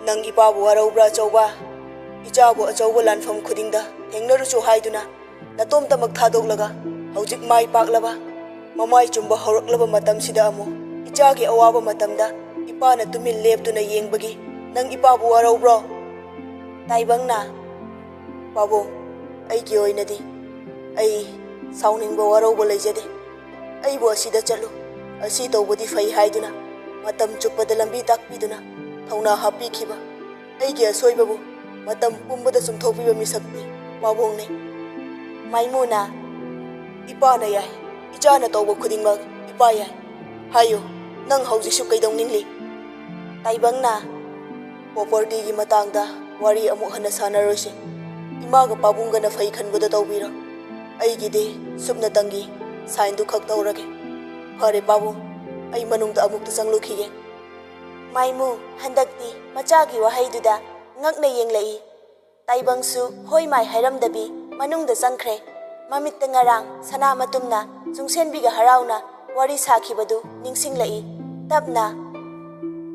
"ꯅꯪ ꯏꯄꯥꯕꯨ ꯋꯥꯔꯧꯕ꯭ꯔꯥ, ꯑꯆꯧꯕ?" ꯏꯆꯥꯕꯨ ꯑꯆꯧꯕ ꯂꯥꯟꯐꯝ ꯈꯨꯗꯤꯡꯗ ꯊꯦꯡꯅꯔꯨꯆꯣ ꯍꯥꯏꯗꯨꯅ ꯅꯇꯣꯝꯇꯃꯛ ꯊꯥꯗꯣꯛꯂꯒ ꯍꯧꯖꯤꯛ ꯃꯥꯏ ꯄꯥꯛꯂꯕ, ꯃꯃꯥꯏ ꯆꯨꯝꯕ ꯍꯧꯔꯛꯂꯕ ꯃꯇꯝꯁꯤꯗ ꯑꯃꯨꯛ ꯏꯆꯥꯒꯤ ꯑꯋꯥꯕ ꯃꯇꯝꯗ ꯏꯄꯥꯅ ꯇꯨꯃꯤꯟ ꯂꯦꯞꯇꯨꯅ ꯌꯦꯡꯕꯒꯤ ꯅꯪ ꯏꯄꯥꯕꯨ ꯋꯥꯔꯧꯕ꯭ꯔꯣ? ꯇꯥꯏꯕꯪꯅ, ꯄꯥꯕꯨꯡ, ꯑꯩꯒꯤ ꯑꯣꯏꯅꯗꯤ ꯑꯩ ꯁꯥꯎꯅꯤꯡꯕ ꯋꯥꯔꯧꯕ ꯂꯩꯖꯗꯦ꯫ ꯑꯩꯕꯨ ꯑꯁꯤꯗ ꯆꯠꯂꯨ, ꯑꯁꯤ ꯇꯧꯕꯗꯤ ꯐꯩ ꯍꯥꯏꯗꯨꯅ ꯃꯇꯝ ꯆꯨꯞꯄꯗ ꯂꯝꯕꯤ ꯇꯥꯛꯄꯤꯗꯨꯅ ꯊꯧꯅꯥ ꯍꯥꯞꯄꯤꯈꯤꯕ ꯑꯩꯒꯤ ꯑꯁꯣꯏꯕꯕꯨ ꯃꯇꯝ ꯄꯨꯝꯕꯗ ꯆꯨꯝꯊꯣꯛꯄꯤꯕ ꯃꯤꯁꯛꯇꯤ ꯄꯥꯕꯨꯡꯅꯤ꯫ ꯃꯥꯏꯃꯨꯅ, ꯏꯄꯥꯅ ꯌꯥꯏ, ꯏꯆꯥꯅ ꯇꯧꯕ ꯈꯨꯗꯤꯡꯃꯛ ꯏꯄꯥ ꯌꯥꯏ꯫ ꯍꯥꯏꯌꯨ, ꯅꯪ ꯍꯧꯖꯤꯛꯁꯨ ꯀꯩꯗꯧꯅꯤꯡꯂꯤ? ꯇꯥꯏꯕꯪꯅ, ꯄ꯭ꯔꯣꯄꯔꯇꯤꯒꯤ ꯃꯇꯥꯡꯗ ꯋꯥꯔꯤ ꯑꯃꯨꯛ ꯍꯟꯅ ꯁꯥꯟꯅꯔꯣꯏꯁꯤ꯫ ꯏꯃꯥꯒ ꯄꯥꯕꯨꯡꯒꯅ ꯐꯩ ꯈꯟꯕꯗꯣ ꯇꯧꯕꯤꯔꯣ꯫ ꯑꯩꯒꯤꯗꯤ ꯁꯨꯞꯅꯇꯪꯒꯤ ꯁꯥꯏꯟꯗꯨ ꯈꯛ ꯇꯧꯔꯒꯦ꯫ ꯐꯔꯦ ꯄꯥꯕꯨꯡ, ꯑꯩ ꯃꯅꯨꯡꯗ ꯑꯃꯨꯛꯇ ꯆꯪꯂꯨꯈꯤꯒꯦ꯫ ꯃꯥꯏꯃꯨ ꯍꯟꯗꯛꯇꯤ ꯃꯆꯥꯒꯤ ꯋꯥꯍꯩꯗꯨꯗ ꯉꯛꯅ ꯌꯦꯡꯂꯛꯏ꯫ ꯇꯥꯏꯕꯪꯁꯨ ꯍꯣꯏ ꯃꯥꯏ ꯍꯥꯏꯔꯝꯗꯕꯤ ꯃꯅꯨꯡꯗ ꯆꯪꯈ꯭ꯔꯦ꯫ ꯃꯃꯤꯠꯇ ꯉꯔꯥꯡ ꯁꯅꯥ ꯃꯇꯨꯝꯅ ꯆꯨꯡꯁꯦꯟꯕꯤꯒ ꯍꯔꯥꯎꯅ ꯋꯥꯔꯤ ꯁꯥꯈꯤꯕꯗꯨ ꯅꯤꯡꯁꯤꯡꯂꯛꯏ꯫ ꯇꯞꯅ,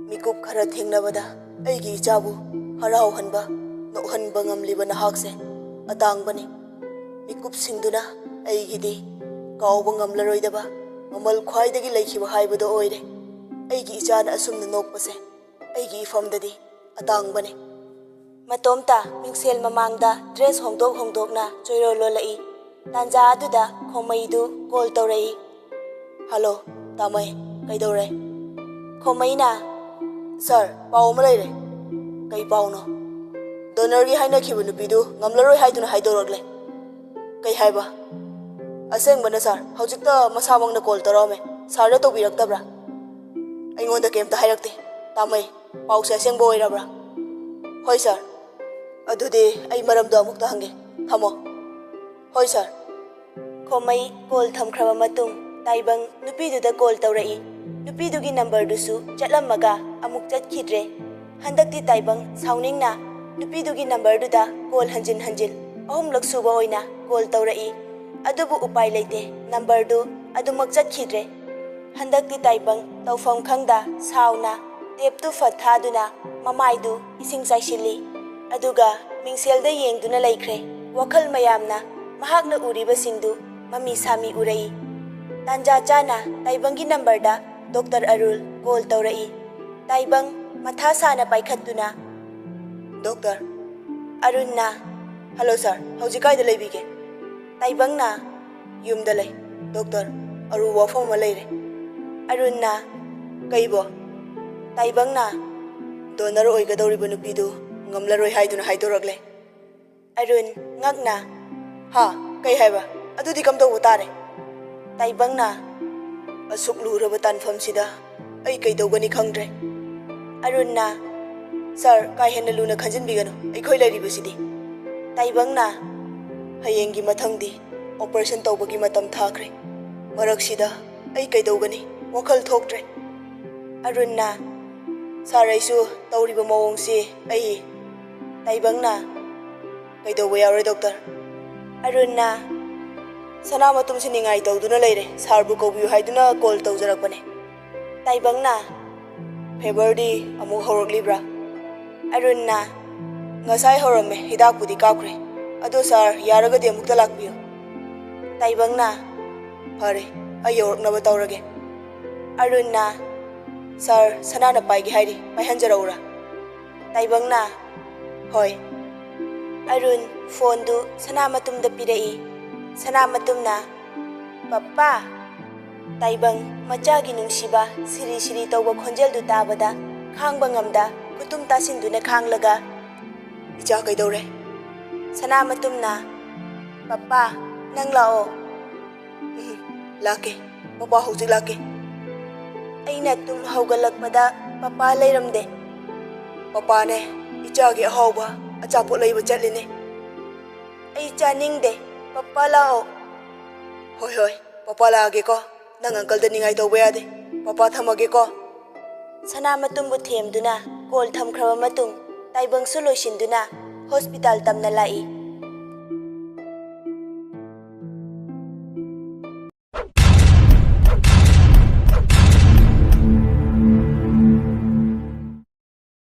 ꯃꯤꯀꯨꯞ ꯈꯔ ꯊꯦꯡꯅꯕꯗ ꯑꯩꯒꯤ ꯏꯆꯥꯕꯨ ꯍꯔꯥꯎꯍꯟꯕ, ꯅꯣꯛꯍꯟꯕ ꯉꯝꯂꯤꯕ ꯅꯍꯥꯛꯁꯦ ꯑꯇꯥꯡꯕꯅꯤ꯫ ꯃꯤꯀꯨꯞꯁꯤꯡꯗꯨꯅ ꯑꯩꯒꯤꯗꯤ ꯀꯥꯎꯕ ꯉꯝꯂꯔꯣꯏꯗꯕ ꯃꯃꯜ ꯈ꯭ꯋꯥꯏꯗꯒꯤ ꯂꯩꯈꯤꯕ ꯍꯥꯏꯕꯗꯨ ꯑꯣꯏꯔꯦ꯫ ꯑꯩꯒꯤ ꯏꯆꯥꯅ ꯑꯁꯨꯝꯅ ꯅꯣꯛꯄꯁꯦ ꯑꯩꯒꯤ ꯏꯐꯝꯗꯗꯤ ꯑꯇꯥꯡꯕꯅꯤ꯫ ꯃꯇꯣꯝꯇ ꯃꯤꯡꯁꯦꯜ ꯃꯃꯥꯡꯗ ꯗ꯭ꯔꯦꯁ ꯍꯣꯡꯗꯣꯛ ꯍꯣꯡꯗꯣꯛꯅ ꯆꯣꯏꯔꯣꯜ ꯂꯣꯜꯂꯛꯏ꯫ ꯇꯥꯟꯖꯥ ꯑꯗꯨꯗ ꯈꯣꯃꯩꯗꯨ ꯀꯣꯜ ꯇꯧꯔꯛꯏ꯫ "ꯍꯜꯂꯣ, ꯇꯥꯃꯩ, ꯀꯩꯗꯧꯔꯦ?" ꯈꯣꯃꯩꯅ, "ꯁꯥꯔ, ꯄꯥꯎ ꯑꯃ ꯂꯩꯔꯦ꯫" "ꯀꯩ ꯄꯥꯎꯅꯣ?" "ꯗꯣꯅꯔꯒꯤ ꯍꯥꯏꯅꯈꯤꯕ ꯅꯨꯄꯤꯗꯨ ꯉꯝꯂꯔꯣꯏ ꯍꯥꯏꯗꯨꯅ ꯍꯥꯏꯗꯣꯔꯛꯂꯦ꯫" "ꯀꯩ ꯍꯥꯏꯕ? ꯑꯁꯦꯡꯕꯅ ꯁꯥꯔ, ꯍꯧꯖꯤꯛꯇ ꯃꯁꯥꯃꯛꯅ ꯀꯣꯜ ꯇꯧꯔꯛꯑꯝꯃꯦ꯫ ꯁꯥꯔꯗ ꯇꯧꯕꯤꯔꯛꯇꯕ꯭ꯔꯥ?" "ꯑꯩꯉꯣꯟꯗ ꯀꯩꯝꯇ ꯍꯥꯏꯔꯛꯇꯦ꯫ ꯇꯥꯃꯩ, ꯄꯥꯎꯁꯦ ꯑꯁꯦꯡꯕ ꯑꯣꯏꯔꯕ꯭ꯔꯥ?" "ꯍꯣꯏ ꯁꯥꯔ꯫ ꯑꯗꯨꯗꯤ ꯑꯩ ꯃꯔꯝꯗꯣ ꯑꯃꯨꯛꯇ ꯍꯪꯒꯦ꯫ ꯊꯝꯃꯣ꯫" "ꯍꯣꯏ ꯁꯥꯔ꯫" ꯈꯣꯃꯩ ꯀꯣꯜ ꯊꯝꯈ꯭ꯔꯕ ꯃꯇꯨꯡ ꯇꯥꯏꯕꯪ ꯅꯨꯄꯤꯗꯨꯗ ꯀꯣꯜ ꯇꯧꯔꯛꯏ꯫ ꯅꯨꯄꯤꯗꯨꯒꯤ ꯅꯝꯕꯔꯗꯨꯁꯨ ꯆꯠꯂꯝꯃꯒ ꯑꯃꯨꯛ ꯆꯠꯈꯤꯗ꯭ꯔꯦ꯫ ꯍꯟꯗꯛꯇꯤ ꯇꯥꯏꯕꯪ ꯁꯥꯎꯅꯤꯡꯅ ꯅꯨꯄꯤꯗꯨꯒꯤ ꯅꯝꯕꯔꯗꯨꯗ ꯀꯣꯜ ꯍꯟꯖꯤꯟ ꯍꯟꯖꯤꯟ ꯑꯍꯨꯝꯂꯛ ꯁꯨꯕ ꯑꯣꯏꯅ ꯀꯣꯜ ꯇꯧꯔꯛꯏ꯫ ꯑꯗꯨꯕꯨ ꯎꯄꯥꯏ ꯂꯩꯇꯦ, ꯅꯝꯕꯔꯗꯨ ꯑꯗꯨꯃꯛ ꯆꯠꯈꯤꯗ꯭ꯔꯦ꯫ ꯍꯟꯗꯛꯇꯤ ꯇꯥꯏꯕꯪ ꯇꯧꯐꯝ ꯈꯪꯗ ꯁꯥꯎꯅ ꯇꯦꯞꯇꯨ ꯐꯠ ꯊꯥꯗꯨꯅ ꯃꯃꯥꯏꯗꯨ ꯏꯁꯤꯡ ꯆꯥꯏꯁꯤꯜꯂꯤ꯫ ꯑꯗꯨꯒ ꯃꯤꯡꯁꯦꯜꯗ ꯌꯦꯡꯗꯨꯅ ꯂꯩꯈ꯭ꯔꯦ꯫ ꯋꯥꯈꯜ ꯃꯌꯥꯝꯅ ꯃꯍꯥꯛꯅ ꯎꯔꯤꯕꯁꯤꯡꯗꯨ ꯃꯃꯤ ꯁꯥꯃꯤ ꯎꯔꯛꯏ꯫ ꯇꯥꯟꯖꯥ ꯆꯥꯅ ꯇꯥꯏꯕꯪꯒꯤ ꯅꯝꯕꯔꯗ ꯗꯣꯛꯇꯔ ꯑꯔꯨꯜ ꯀꯣꯜ ꯇꯧꯔꯛꯏ꯫ ꯇꯥꯏꯕꯪ ꯃꯊꯥ ꯁꯥꯅ ꯄꯥꯏꯈꯠꯇꯨꯅ, "ꯗꯣꯛꯇꯔ?" ꯑꯔꯨꯟꯅ, "ꯍꯜꯂꯣ ꯁꯥꯔ, ꯍꯧꯖꯤꯛ ꯀꯥꯏꯗ ꯂꯩꯕꯤꯒꯦ?" ꯇꯥꯏꯕꯪꯅ, "ꯌꯨꯝꯗ ꯂꯩ ꯗꯣꯛꯇꯔ, ꯑꯔꯨꯕ ꯋꯥꯐꯝ ꯑꯃ ꯂꯩꯔꯦ꯫" ꯑꯔꯨꯟꯅ, "ꯀꯩꯕꯣ?" ꯇꯥꯏꯕꯪꯅ, "ꯗꯣꯅꯔ ꯑꯣꯏꯒꯗꯧꯔꯤꯕ ꯅꯨꯄꯤꯗꯨ ꯉꯝꯂꯔꯣꯏ ꯍꯥꯏꯗꯨꯅ ꯍꯥꯏꯗꯣꯔꯛꯂꯦ꯫" ꯑꯔꯨꯟ, ꯉꯛꯅ, "ꯍꯥ? ꯀꯩ ꯍꯥꯏꯕ? ꯑꯗꯨꯗꯤ ꯀꯝꯗꯧꯕ ꯇꯥꯔꯦ?" ꯇꯥꯏꯕꯪꯅ, "ꯑꯁꯨꯛ ꯂꯨꯔꯕ ꯇꯥꯟꯐꯝꯁꯤꯗ ꯑꯩ ꯀꯩꯗꯧꯒꯅꯤ ꯈꯪꯗ꯭ꯔꯦ꯫" ꯑꯔꯨꯟꯅ, "ꯁꯥꯔ, ꯀꯥ ꯍꯦꯟꯅ ꯂꯨꯅ ꯈꯟꯖꯤꯟꯕꯤꯒꯅꯨ, ꯑꯩꯈꯣꯏ ꯂꯩꯔꯤꯕꯁꯤꯗꯤ꯫" ꯇꯥꯏꯕꯪꯅ, "ꯍꯌꯦꯡꯒꯤ ꯃꯊꯪꯗꯤ ꯑꯣꯄꯔꯦꯁꯟ ꯇꯧꯕꯒꯤ ꯃꯇꯝ ꯊꯥꯈ꯭ꯔꯦ꯫ ꯃꯔꯛꯁꯤꯗ ꯑꯩ ꯀꯩꯗꯧꯒꯅꯤ? ꯋꯥꯈꯜ ꯊꯣꯛꯇ꯭ꯔꯦ꯫" ꯑꯔꯨꯟꯅ, "ꯁꯥꯔ, ꯑꯩꯁꯨ ꯇꯧꯔꯤꯕ ꯃꯑꯣꯡꯁꯤ ꯑꯩ..." ꯇꯥꯏꯕꯪꯅ, "ꯀꯩꯗꯧꯕ ꯌꯥꯎꯔꯦ ꯗꯣꯛꯇꯔ?" ꯑꯔꯨꯟꯅ, "ꯁꯅꯥ ꯃꯇꯨꯝꯁꯤ ꯅꯤꯡꯉꯥꯏ ꯇꯧꯗꯨꯅ ꯂꯩꯔꯦ, ꯁꯥꯔꯕꯨ ꯀꯧꯕꯤꯌꯨ ꯍꯥꯏꯗꯨꯅ ꯀꯣꯜ ꯇꯧꯖꯔꯛꯄꯅꯦ꯫" ꯇꯥꯏꯕꯪꯅ, "ꯐꯦꯕꯔꯗꯤ ꯑꯃꯨꯛ ꯍꯧꯔꯛꯂꯤꯕ꯭ꯔꯥ?" ꯑꯔꯨꯟꯅ, "ꯉꯁꯥꯏ ꯍꯧꯔꯝꯃꯦ, ꯍꯤꯗꯥꯛꯄꯨꯗꯤ ꯀꯥꯞꯈ꯭ꯔꯦ꯫ ꯑꯗꯣ ꯁꯥꯔ, ꯌꯥꯔꯒꯗꯤ ꯑꯃꯨꯛꯇ ꯂꯥꯛꯄꯤꯌꯨ꯫" ꯇꯥꯏꯕꯪꯅ, "ꯐꯔꯦ, ꯑꯩ ꯌꯧꯔꯛꯅꯕ ꯇꯧꯔꯒꯦ꯫" ꯑꯔꯨꯟꯅ, "ꯁꯥꯔ, ꯁꯅꯥꯅ ꯄꯥꯏꯒꯦ ꯍꯥꯏꯔꯤ, ꯄꯥꯏꯍꯟꯖꯔꯛꯎꯔꯥ?" ꯇꯥꯏꯕꯪꯅ, "ꯍꯣꯏ꯫" ꯑꯔꯨꯟ ꯐꯣꯟꯗꯨ ꯁꯅꯥ ꯃꯇꯨꯝꯗ ꯄꯤꯔꯛꯏ꯫ ꯁꯅꯥ ꯃꯇꯨꯝꯅ, "ꯄꯞꯄꯥ!" ꯇꯥꯏꯕꯪ ꯃꯆꯥꯒꯤ ꯅꯨꯡꯁꯤꯕ ꯁꯤꯔꯤ ꯁꯤꯔꯤ ꯇꯧꯕ ꯈꯣꯟꯖꯦꯜꯗꯨ ꯇꯥꯕꯗ ꯈꯥꯡꯕ ꯉꯝꯗ ꯈꯨꯇꯨꯝ ꯇꯥꯁꯤꯟꯗꯨꯅ ꯈꯥꯡꯂꯒ, "ꯏꯆꯥ ꯀꯩꯗꯧꯔꯦ?" ꯁꯅꯥ ꯃꯇꯨꯝꯅ, "ꯄꯞꯄꯥ, ꯅꯪ ꯂꯥꯛꯑꯣ꯫" "ꯎꯝ, ꯂꯥꯛꯀꯦ꯫ ꯄꯄꯥ ꯍꯧꯖꯤꯛ ꯂꯥꯛꯀꯦ꯫" ꯑꯩꯅ ꯇꯨꯝ ꯍꯧꯒꯠꯂꯛꯄꯗ ꯄꯄꯥ ꯂꯩꯔꯝꯗꯦ꯫ "ꯄꯄꯥꯅꯦ, ꯏꯆꯥꯒꯤ ꯑꯍꯥꯎꯕ ꯑꯆꯥꯄꯣꯠ ꯂꯩꯕ ꯆꯠꯂꯤꯅꯦ꯫" "ꯑꯩ ꯆꯥꯅꯤꯡꯗꯦ꯫ ꯄꯄꯥ ꯂꯥꯛꯑꯣ꯫" "ꯍꯣꯏ, ꯍꯣꯏ, ꯄꯄꯥ ꯂꯥꯛꯑꯒꯦꯀꯣ꯫ ꯅꯪ ꯑꯪꯀꯜꯗ ꯅꯤꯡꯉꯥꯏ ꯇꯧꯕ ꯌꯥꯗꯦ꯫ ꯄꯄꯥ ꯊꯝꯃꯒꯦꯀꯣ꯫" ꯁꯅꯥ ꯃꯇꯨꯝꯕꯨ ꯊꯦꯝꯗꯨꯅ ꯀꯣꯜ ꯊꯝꯈ꯭ꯔꯕ ꯃꯇꯨꯡ ꯇꯥꯏꯕꯪꯁꯨ ꯂꯣꯏꯁꯤꯟꯗꯨꯅ ꯍꯣꯁꯄꯤꯇꯥꯜ ꯇꯝꯅ ꯂꯥꯛꯏ꯫